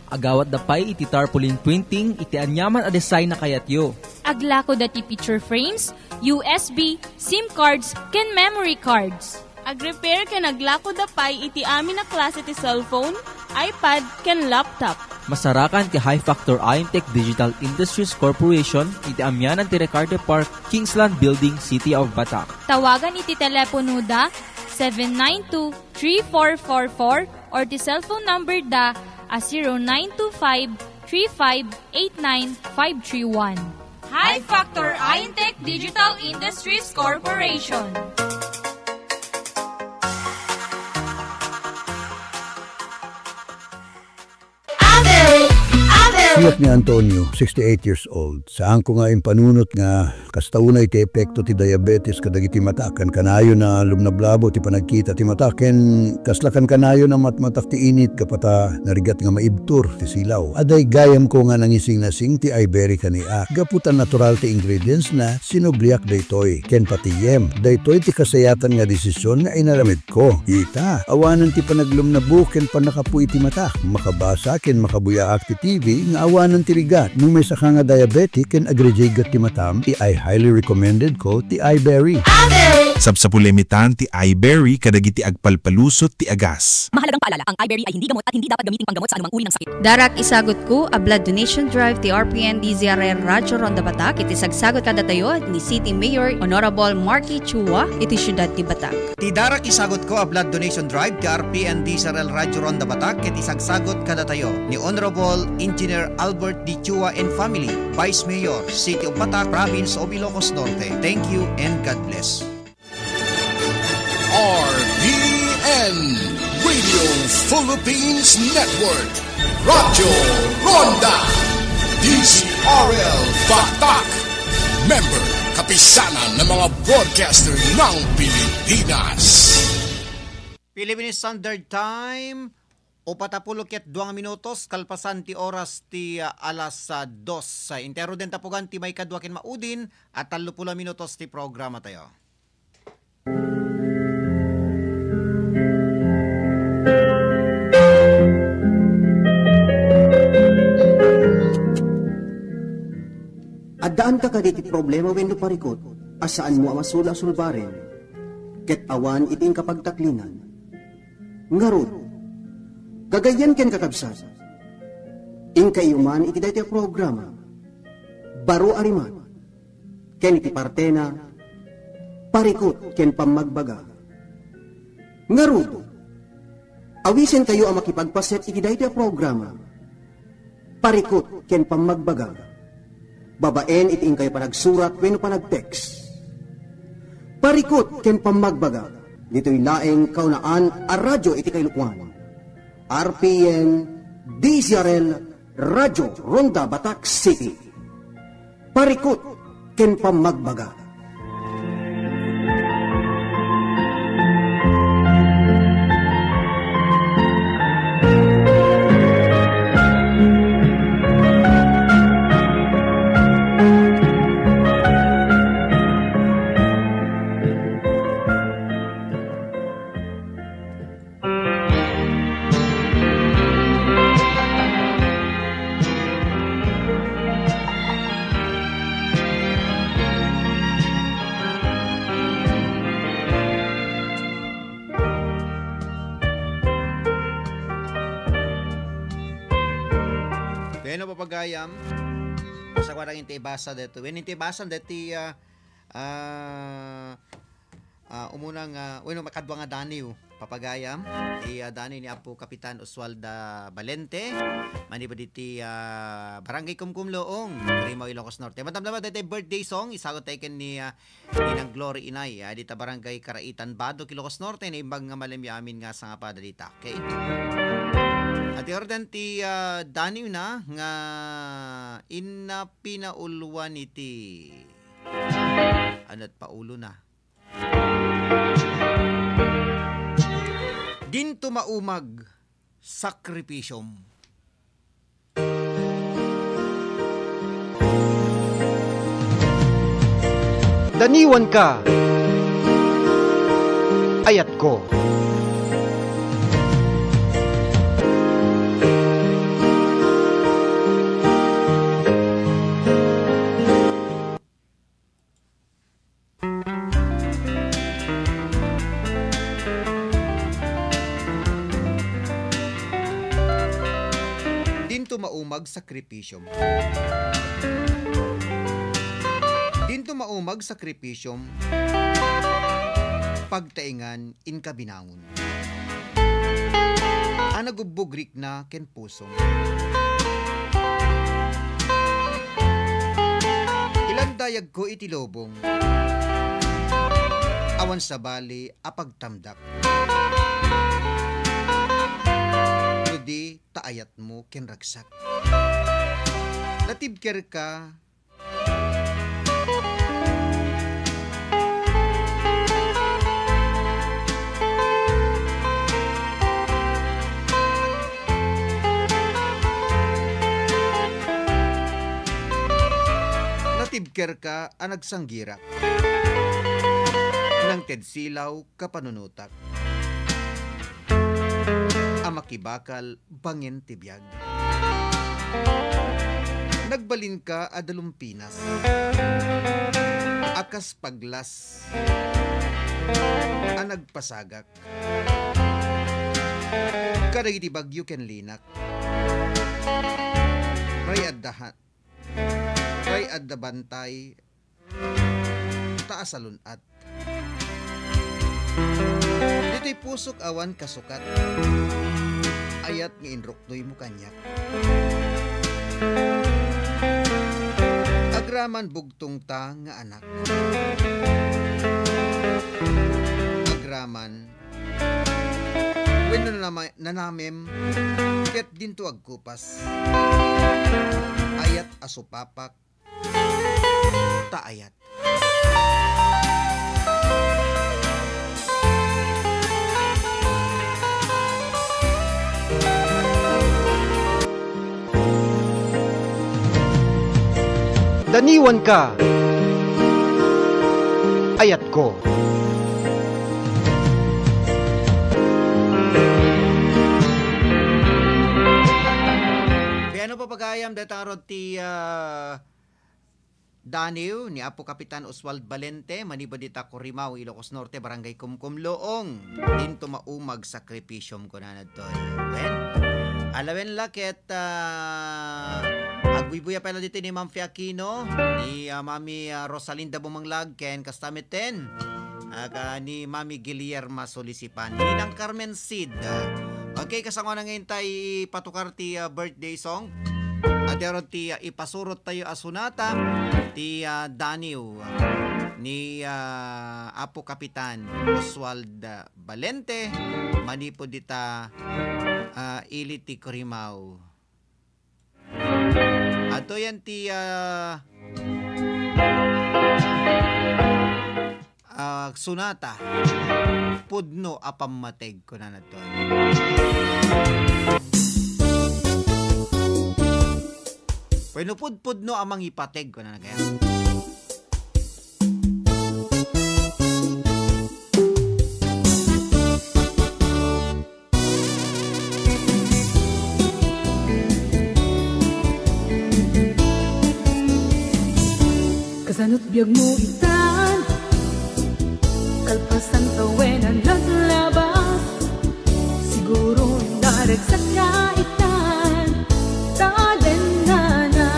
Agawatda pay iti tarpaulin printing iti aniaman a design a kayatyo. Aglakoda ti picture frames, U S B, SIM cards, ken memory cards. Agrepair ken aglakoda pay iti amin a klase ti cellphone, iPad, ken laptop. Masarakan ti High Factor Intech Digital Industries Corporation iti amianan ti Recarte Park, Kingsland Building, City of Batak. Tawagan iti teleponoda seven nine two three four four four or ti cellphone number da a zero nine two five three five eight nine five three one. High Factor Intech Digital Industries Corporation. Siak ni Antonio, sixty-eight years old. Saanko nga impanunot nga kasta unay ti epekto ti diabetes kadagiti mata, kankanayon a lumnablabo ti panagkita ti mata, ken kasla kankanayon a matmatak ti init, gapu ta narigat nga maibtur ti silaw. Adda gayamko nga nangisingnasing ti iBerry kaniak. Gapu ta natural ti ingredients na, sinubliak daytoy, ken patiem. Daytoy ti kasayatan nga desisyon nga inaramid ko. Ita, awanan ti panaglumnabo ken pannakapuy ti mata. Makabasa ken makabuyaak ti T V nga awanan ti rigat. No may saka nga diabetic ken agrigigat ti matam, I highly recommended ko ti iBerry. Sapsapulem itan ti iBerry kadagiti agpalpalusot ti agas. Mahalagang paalala, ang iBerry ay hindi gamot at hindi dapat gamiting panggamot sa anumang uri ng sakit. Darak isagut ko a blood donation drive ti R P N D Z R L Radyo Ronda Batak iti sagsagut kadatayo ni City Mayor Honorable Marky Chua iti siudad ti Batak. Ti darak isagut ko a blood donation drive ti R P N D Z R L Radyo Ronda Batak ket isagsagut kadatayo ni Honorable Engineer Albert D. Chua and family, Vice Mayor, City of Batak, Province of Ilocos Norte. Thank you and God bless. R P N, Radio Philippines Network, Radyo Ronda, D Z R L Batak, member, Kapisanan ng mga Broadcaster ng Pilipinas. Philippine Standard Time, upat a pulo ket dua nga minutos, kalpasan ti oras ti, ah, alas, ah, dos. Intero den tapugan ti maikadua ken maudin a tallo pulo a minutos ti programa tayo. Addaanka kadi ti problema wenno parikut a saanmo a masula a sulbaren, ket awan iti inka pagtaklinan? Ngarud, gagayyem ken kakabsat, inkayo man iti daytoy a programa, Baro a Rimat, ken iti partena, Parikut ken Pammagbaga. Ngarud, awisenkayo a makipagpaset iti daytoy a programa, Parikut ken Pammagbaga, babaen iti inkayo panagsurat wenno panag-text. Parikut ken Pammagbaga, ditoy laeng kaunaan a radyo iti kailukoan. R P N, D Z R L, Radyo Ronda Batak City. Parikut ken Pammagbaga. Bueno, papagayam. Basta ko lang yung tibasa dito. When yung tibasa dito, ah, ah, Ah, umuna nga, wenno, makadua nga Daniw, papagayam. Ti, ah, Daniw ni Apo Kapitan Oswalda Valente. Manipud iti, ah, Barangay Kumkumluong, Rimao, Ilocos Norte. Madamdama tayo birthday song, isagot tayo ken ni, ah, Ninang Glory Inay, ah, dita Barangay Karaitan, Badoc, Ilocos Norte, naimbag nga malem ya amin nga sangapada dita. Okay? Iti orden ti, ah, Daniw na nga inna pinauluan iti, ano, ti paulona. Dinto maumag sakripisiom. Daniwanka, ayatko. Dinto maumag sakripisiom. Dinto maumag sakripisiom, pagtaengan inka binangon. A nagubbugrikna ken pusom. Ilandayagko iti lubong. Awan sabali a pagtamdak. No di ta ayatmo ken ragsak. Natibkerka. Natibkerka a nagsanggirak. Nangted silaw kapanunotak. A makibakal bangin ti biag. Nagbalinka a dalumpinas. A kas paglas a nagpasagak. Kadagiti bagyo ken linak. Ray adda ha-, ray adda bantay ta asalun-at. Ditoy pusok awan kasukat. Ayat nga inruknoymo kaniak. Agraman bugtongta nga anak. Agraman wenno nanama-, nanamem ket dinto agkupas. Ayat a supapak ta ayat. Daniwanka, ayatko. Piano pa pagayam deta ngarud ti, ah, Daniw ni Apo Kapitan Oswald Valente, manipud ita Corimao, Ilocos Norte, Barangay Kumkum, Loong. Dinto maumag sakripisiom, kunana ditoy. Wen, alawen la ket, ah, agbuybuya pay la ditoy ni Ma'am Fe Aquino, ni, ah, Mami, ah, Rosalinda Bumanglag, ken kasta metten, aga ni Mami Guillerma Solisipan, Ninang Carmen Cid. Okay, kasangoanan nga intay ipatukar ti, ah, birthday song. Iti ngarud ti, ah, ipasurot tayo a sonata ti, ah, Daniw ni, ah, Apo Kapitan Oswald, ah, Valente, manipud ita, ah, ili ti Corimao. Adtoyen ti, ah, ah, sonata, Pudno a Pammateg, kunana ditoy. Wenno pudpudno a mangipateg, kunana kaya. Kasano't biagmo itan? Kalpasan tawen a naglabas, siguro naragsak ka itan. Talennana.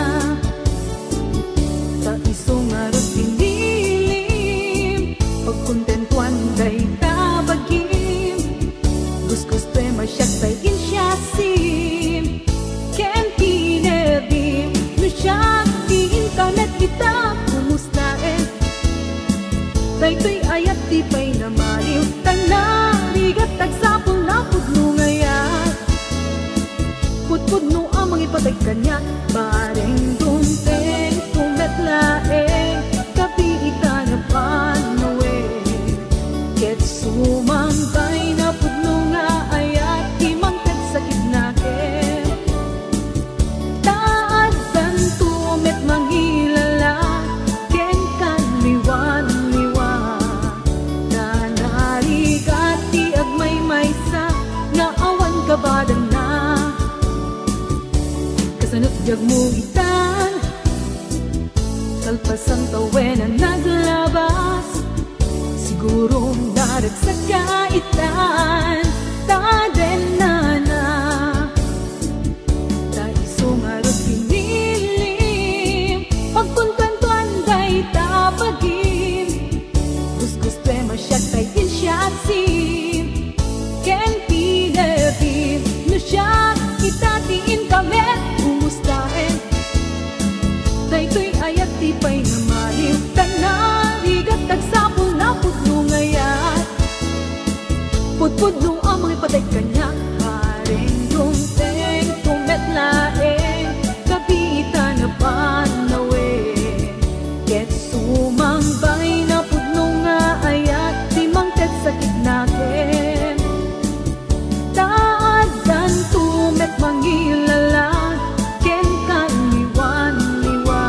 Ta isu ngarud ti nilim, pagkontentuan dayta bagim. Gusgustuem a siak tay insiasim, ken ti nerbiam no siak ti intalek ita, kumustaem? Daytoy ayat ti pay namaliw, ta narigat, agsapul a pudno nga ayat. Kaniak, bareng dumteng, tumet laeng, kabiitan a panawen. Ket sumangbay napudno nga ayat, ti mangted sa kidnaken. Ta addanto met mangilala, ken kanliwan-liwa. Ta narigat ti agmaymaysa, nga awan kabadanna. Kasano't biagmo itan, kalpasan tawen a naglabas, siguro naragsak ka itan, ta dennana. Ta isu ngarud pinilim, pagkontentuan dayta bagim. Gusgustuem a siak tay insiasim, ken pinepim. No siak ita ti inka met, kumustaen? Daytoy ayat ti pay nga maliw, ta narigat, agsapul napudno nga ayat. Pudpudno a mangipateg kaniak, bareng dumteng, tumet laeng, kabiitan a panawen. Ket sumangbay napudno nga ayat, ti mangted sa kidnaken. Ta addanto met mangilala, ken kanliwan-liwa.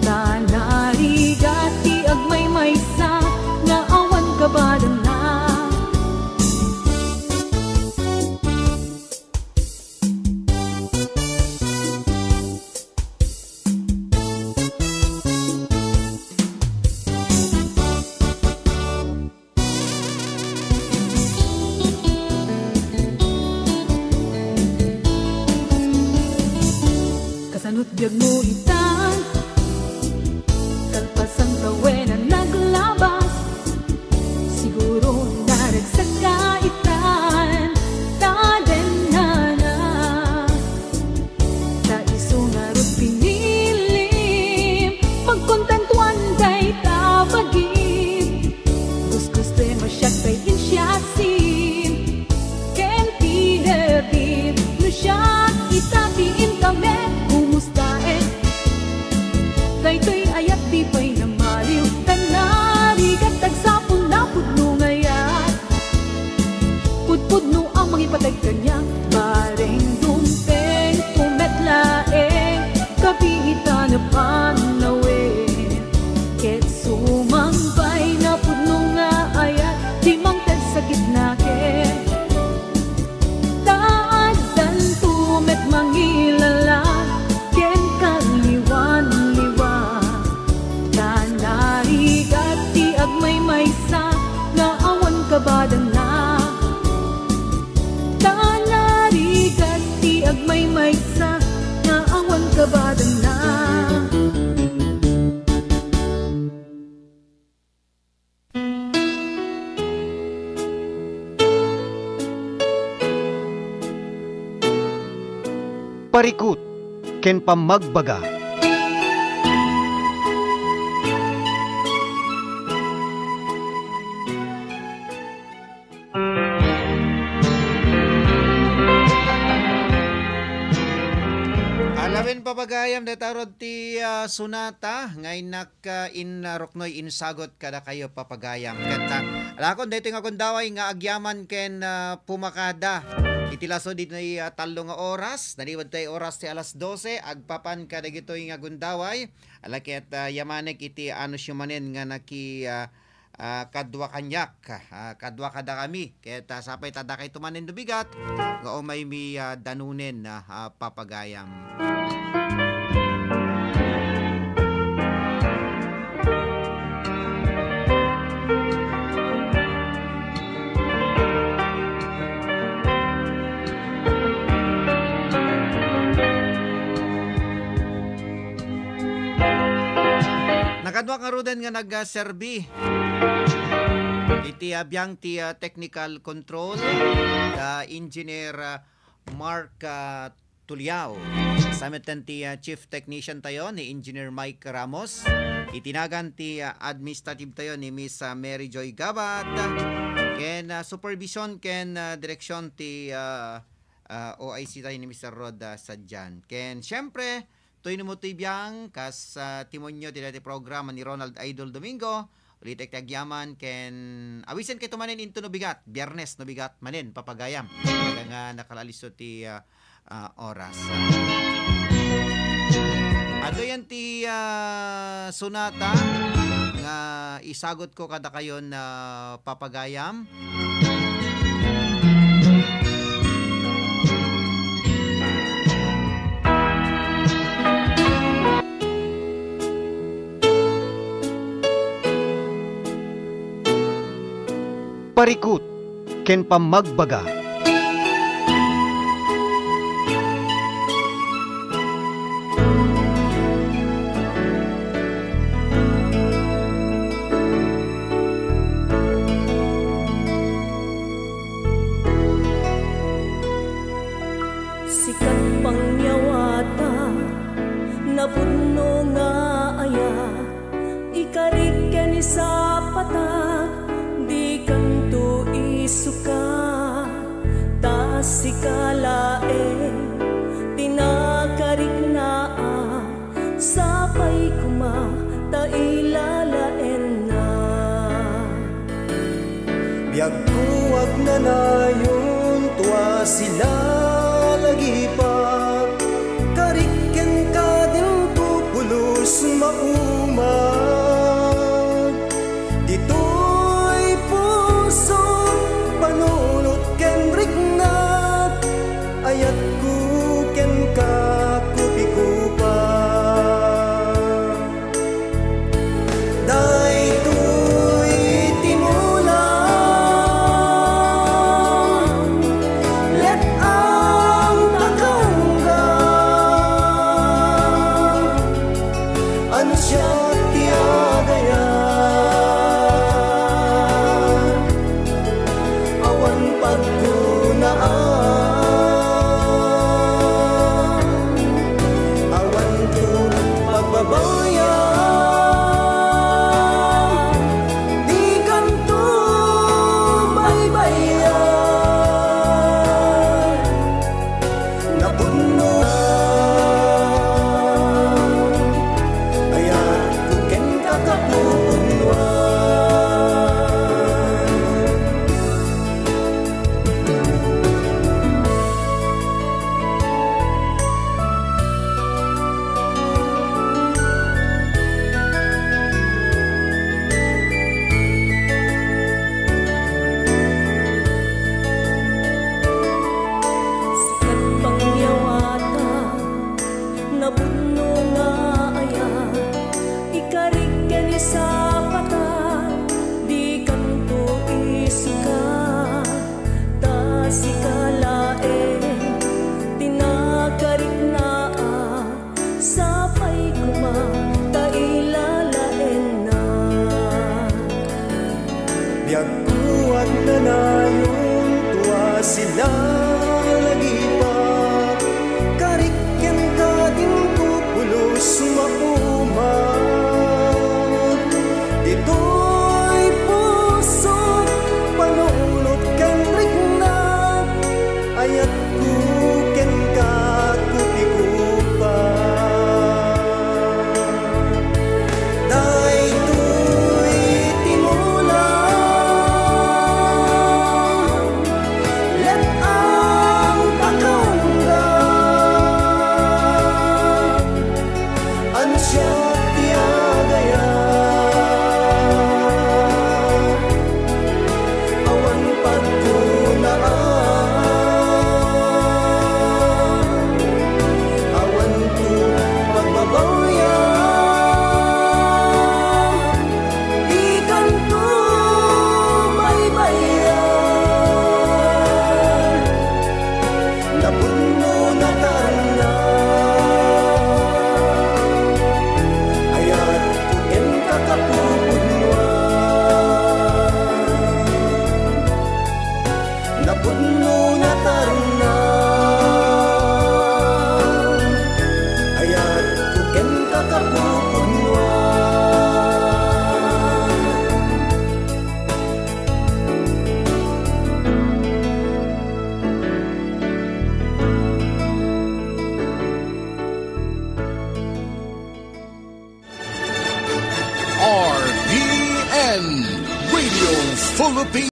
Ta narigat ti agmaymaysa, nga awan kabadanna. Kasano't biagmo itan, kalpasan tawen a naglabas, siguro naragsak ka itan, ta dennana. Ta isu ngarud pinilim, pagkontentuan dayta bagim. Gusgustuem a siak tay insiasim, ken pinepim. No siak ita ti inka met, kumustaen? Daytoy ayat ti pay nga maliw, ta narigat, agsapul napudno nga ayat. Pudpudno a mangipateg kaniak, bareng dumteng, tumet laeng, kabiitan a panawen. Ket sumangbay napudno nga ayat, ti mangted sa kidnaken. Ta addanto met mangilala, ken kanliwan-liwa. Ta narigat ti agmaymaysa, nga awan kabadanna. Ta narigat ti agmaymaysa, nga awan kabadanna. Parikut ken pammagbaga. Alawen, papagayam, dayta rod ti, ah, sonata nga innak ah, in, ah, ruknoy insagot kadakayo, papagayam. Ket, ah, alakon daytoy nga gundaway nga agyaman ken, ah, pumakada iti laso ditoy, ah, tallo nga oras, naliwad tay oras ti alas dose, agpapan kadagitoy nga gundaway. Ala ket, ah, yamanek iti anusyo manen nga naki, ah, ah, kadua kaniak, ah, kadua kadakami. Ket, ah, sapay ta dakayto manen no bigat nga umaymi, ah, danunen, ah, ah, papagayam. Nakaduak ngaruden nga nagserbi iti, ah, biang ti, ah, technical control, da Engineer, ah, Mark, ah, Tuliao. Sa metten ti, ah, chief technician tayo ni Engineer Mike Ramos. Iti nagan ti, ah, administrative tayo ni Miss, ah, Mary Joy Gabat. Ken, ah, supervision ken, ah, direksyon ti, ah, ah, O I C tayo ni Mister Rod, ah, Sadian. Ken, siyempre, Toy no mo toy biang, kas, ah, timonyo ti dati programa ni Ronald Idol Domingo, ulitek ti agyaman, ken awisen kay tumanen into no bigat, Biyernes no bigat manen, papagayam. Talaga nga nakalaliso ti, ah, ah, oras. Ato yan ti, ah, sonata nga isagot ko kada kayon, ah, papagayam. Parikut ken pammagbaga. Sikat pangyawatak, napudno nga ayat, ikarik ken isapatak, dikanto isukat, ta sika laeng ti nakariknaak. Sapay koma ta ilalaenna. Biagko agnanayon, tua sila lagipak. Karik kenka dinto pulos maumag. Ditoy puso, panunot ken riknak, ayatko kenka kupikupa. Daytoy ti mulam, let-ang takangga. Ansiak ti agayat, awan pagkunaan, awan pagbabayan, dikanto baybayan. Napudno, ayatko kenka kapupunuan. Sikat pangyawatak, napudno nga ayat, ikarik ken isapatak, dikanto isukat, ta sika laeng ti nakariknaak. Sapay koma ta ilalaenna. Biagko agnanayon, tua sila lagipak. Karik kenka dinto pulos maumag. Ditoy puso, panunot ken riknak. Ayatko kenka kupikupa. Daytoy ti mulam, let-ang takangga. Ansiak ti agayat, awan pagkunaan, awan pagbabawian, dikanto baybayan. Napudno na tarna, ayatko kenka kapupunuan. Napudno na tarna,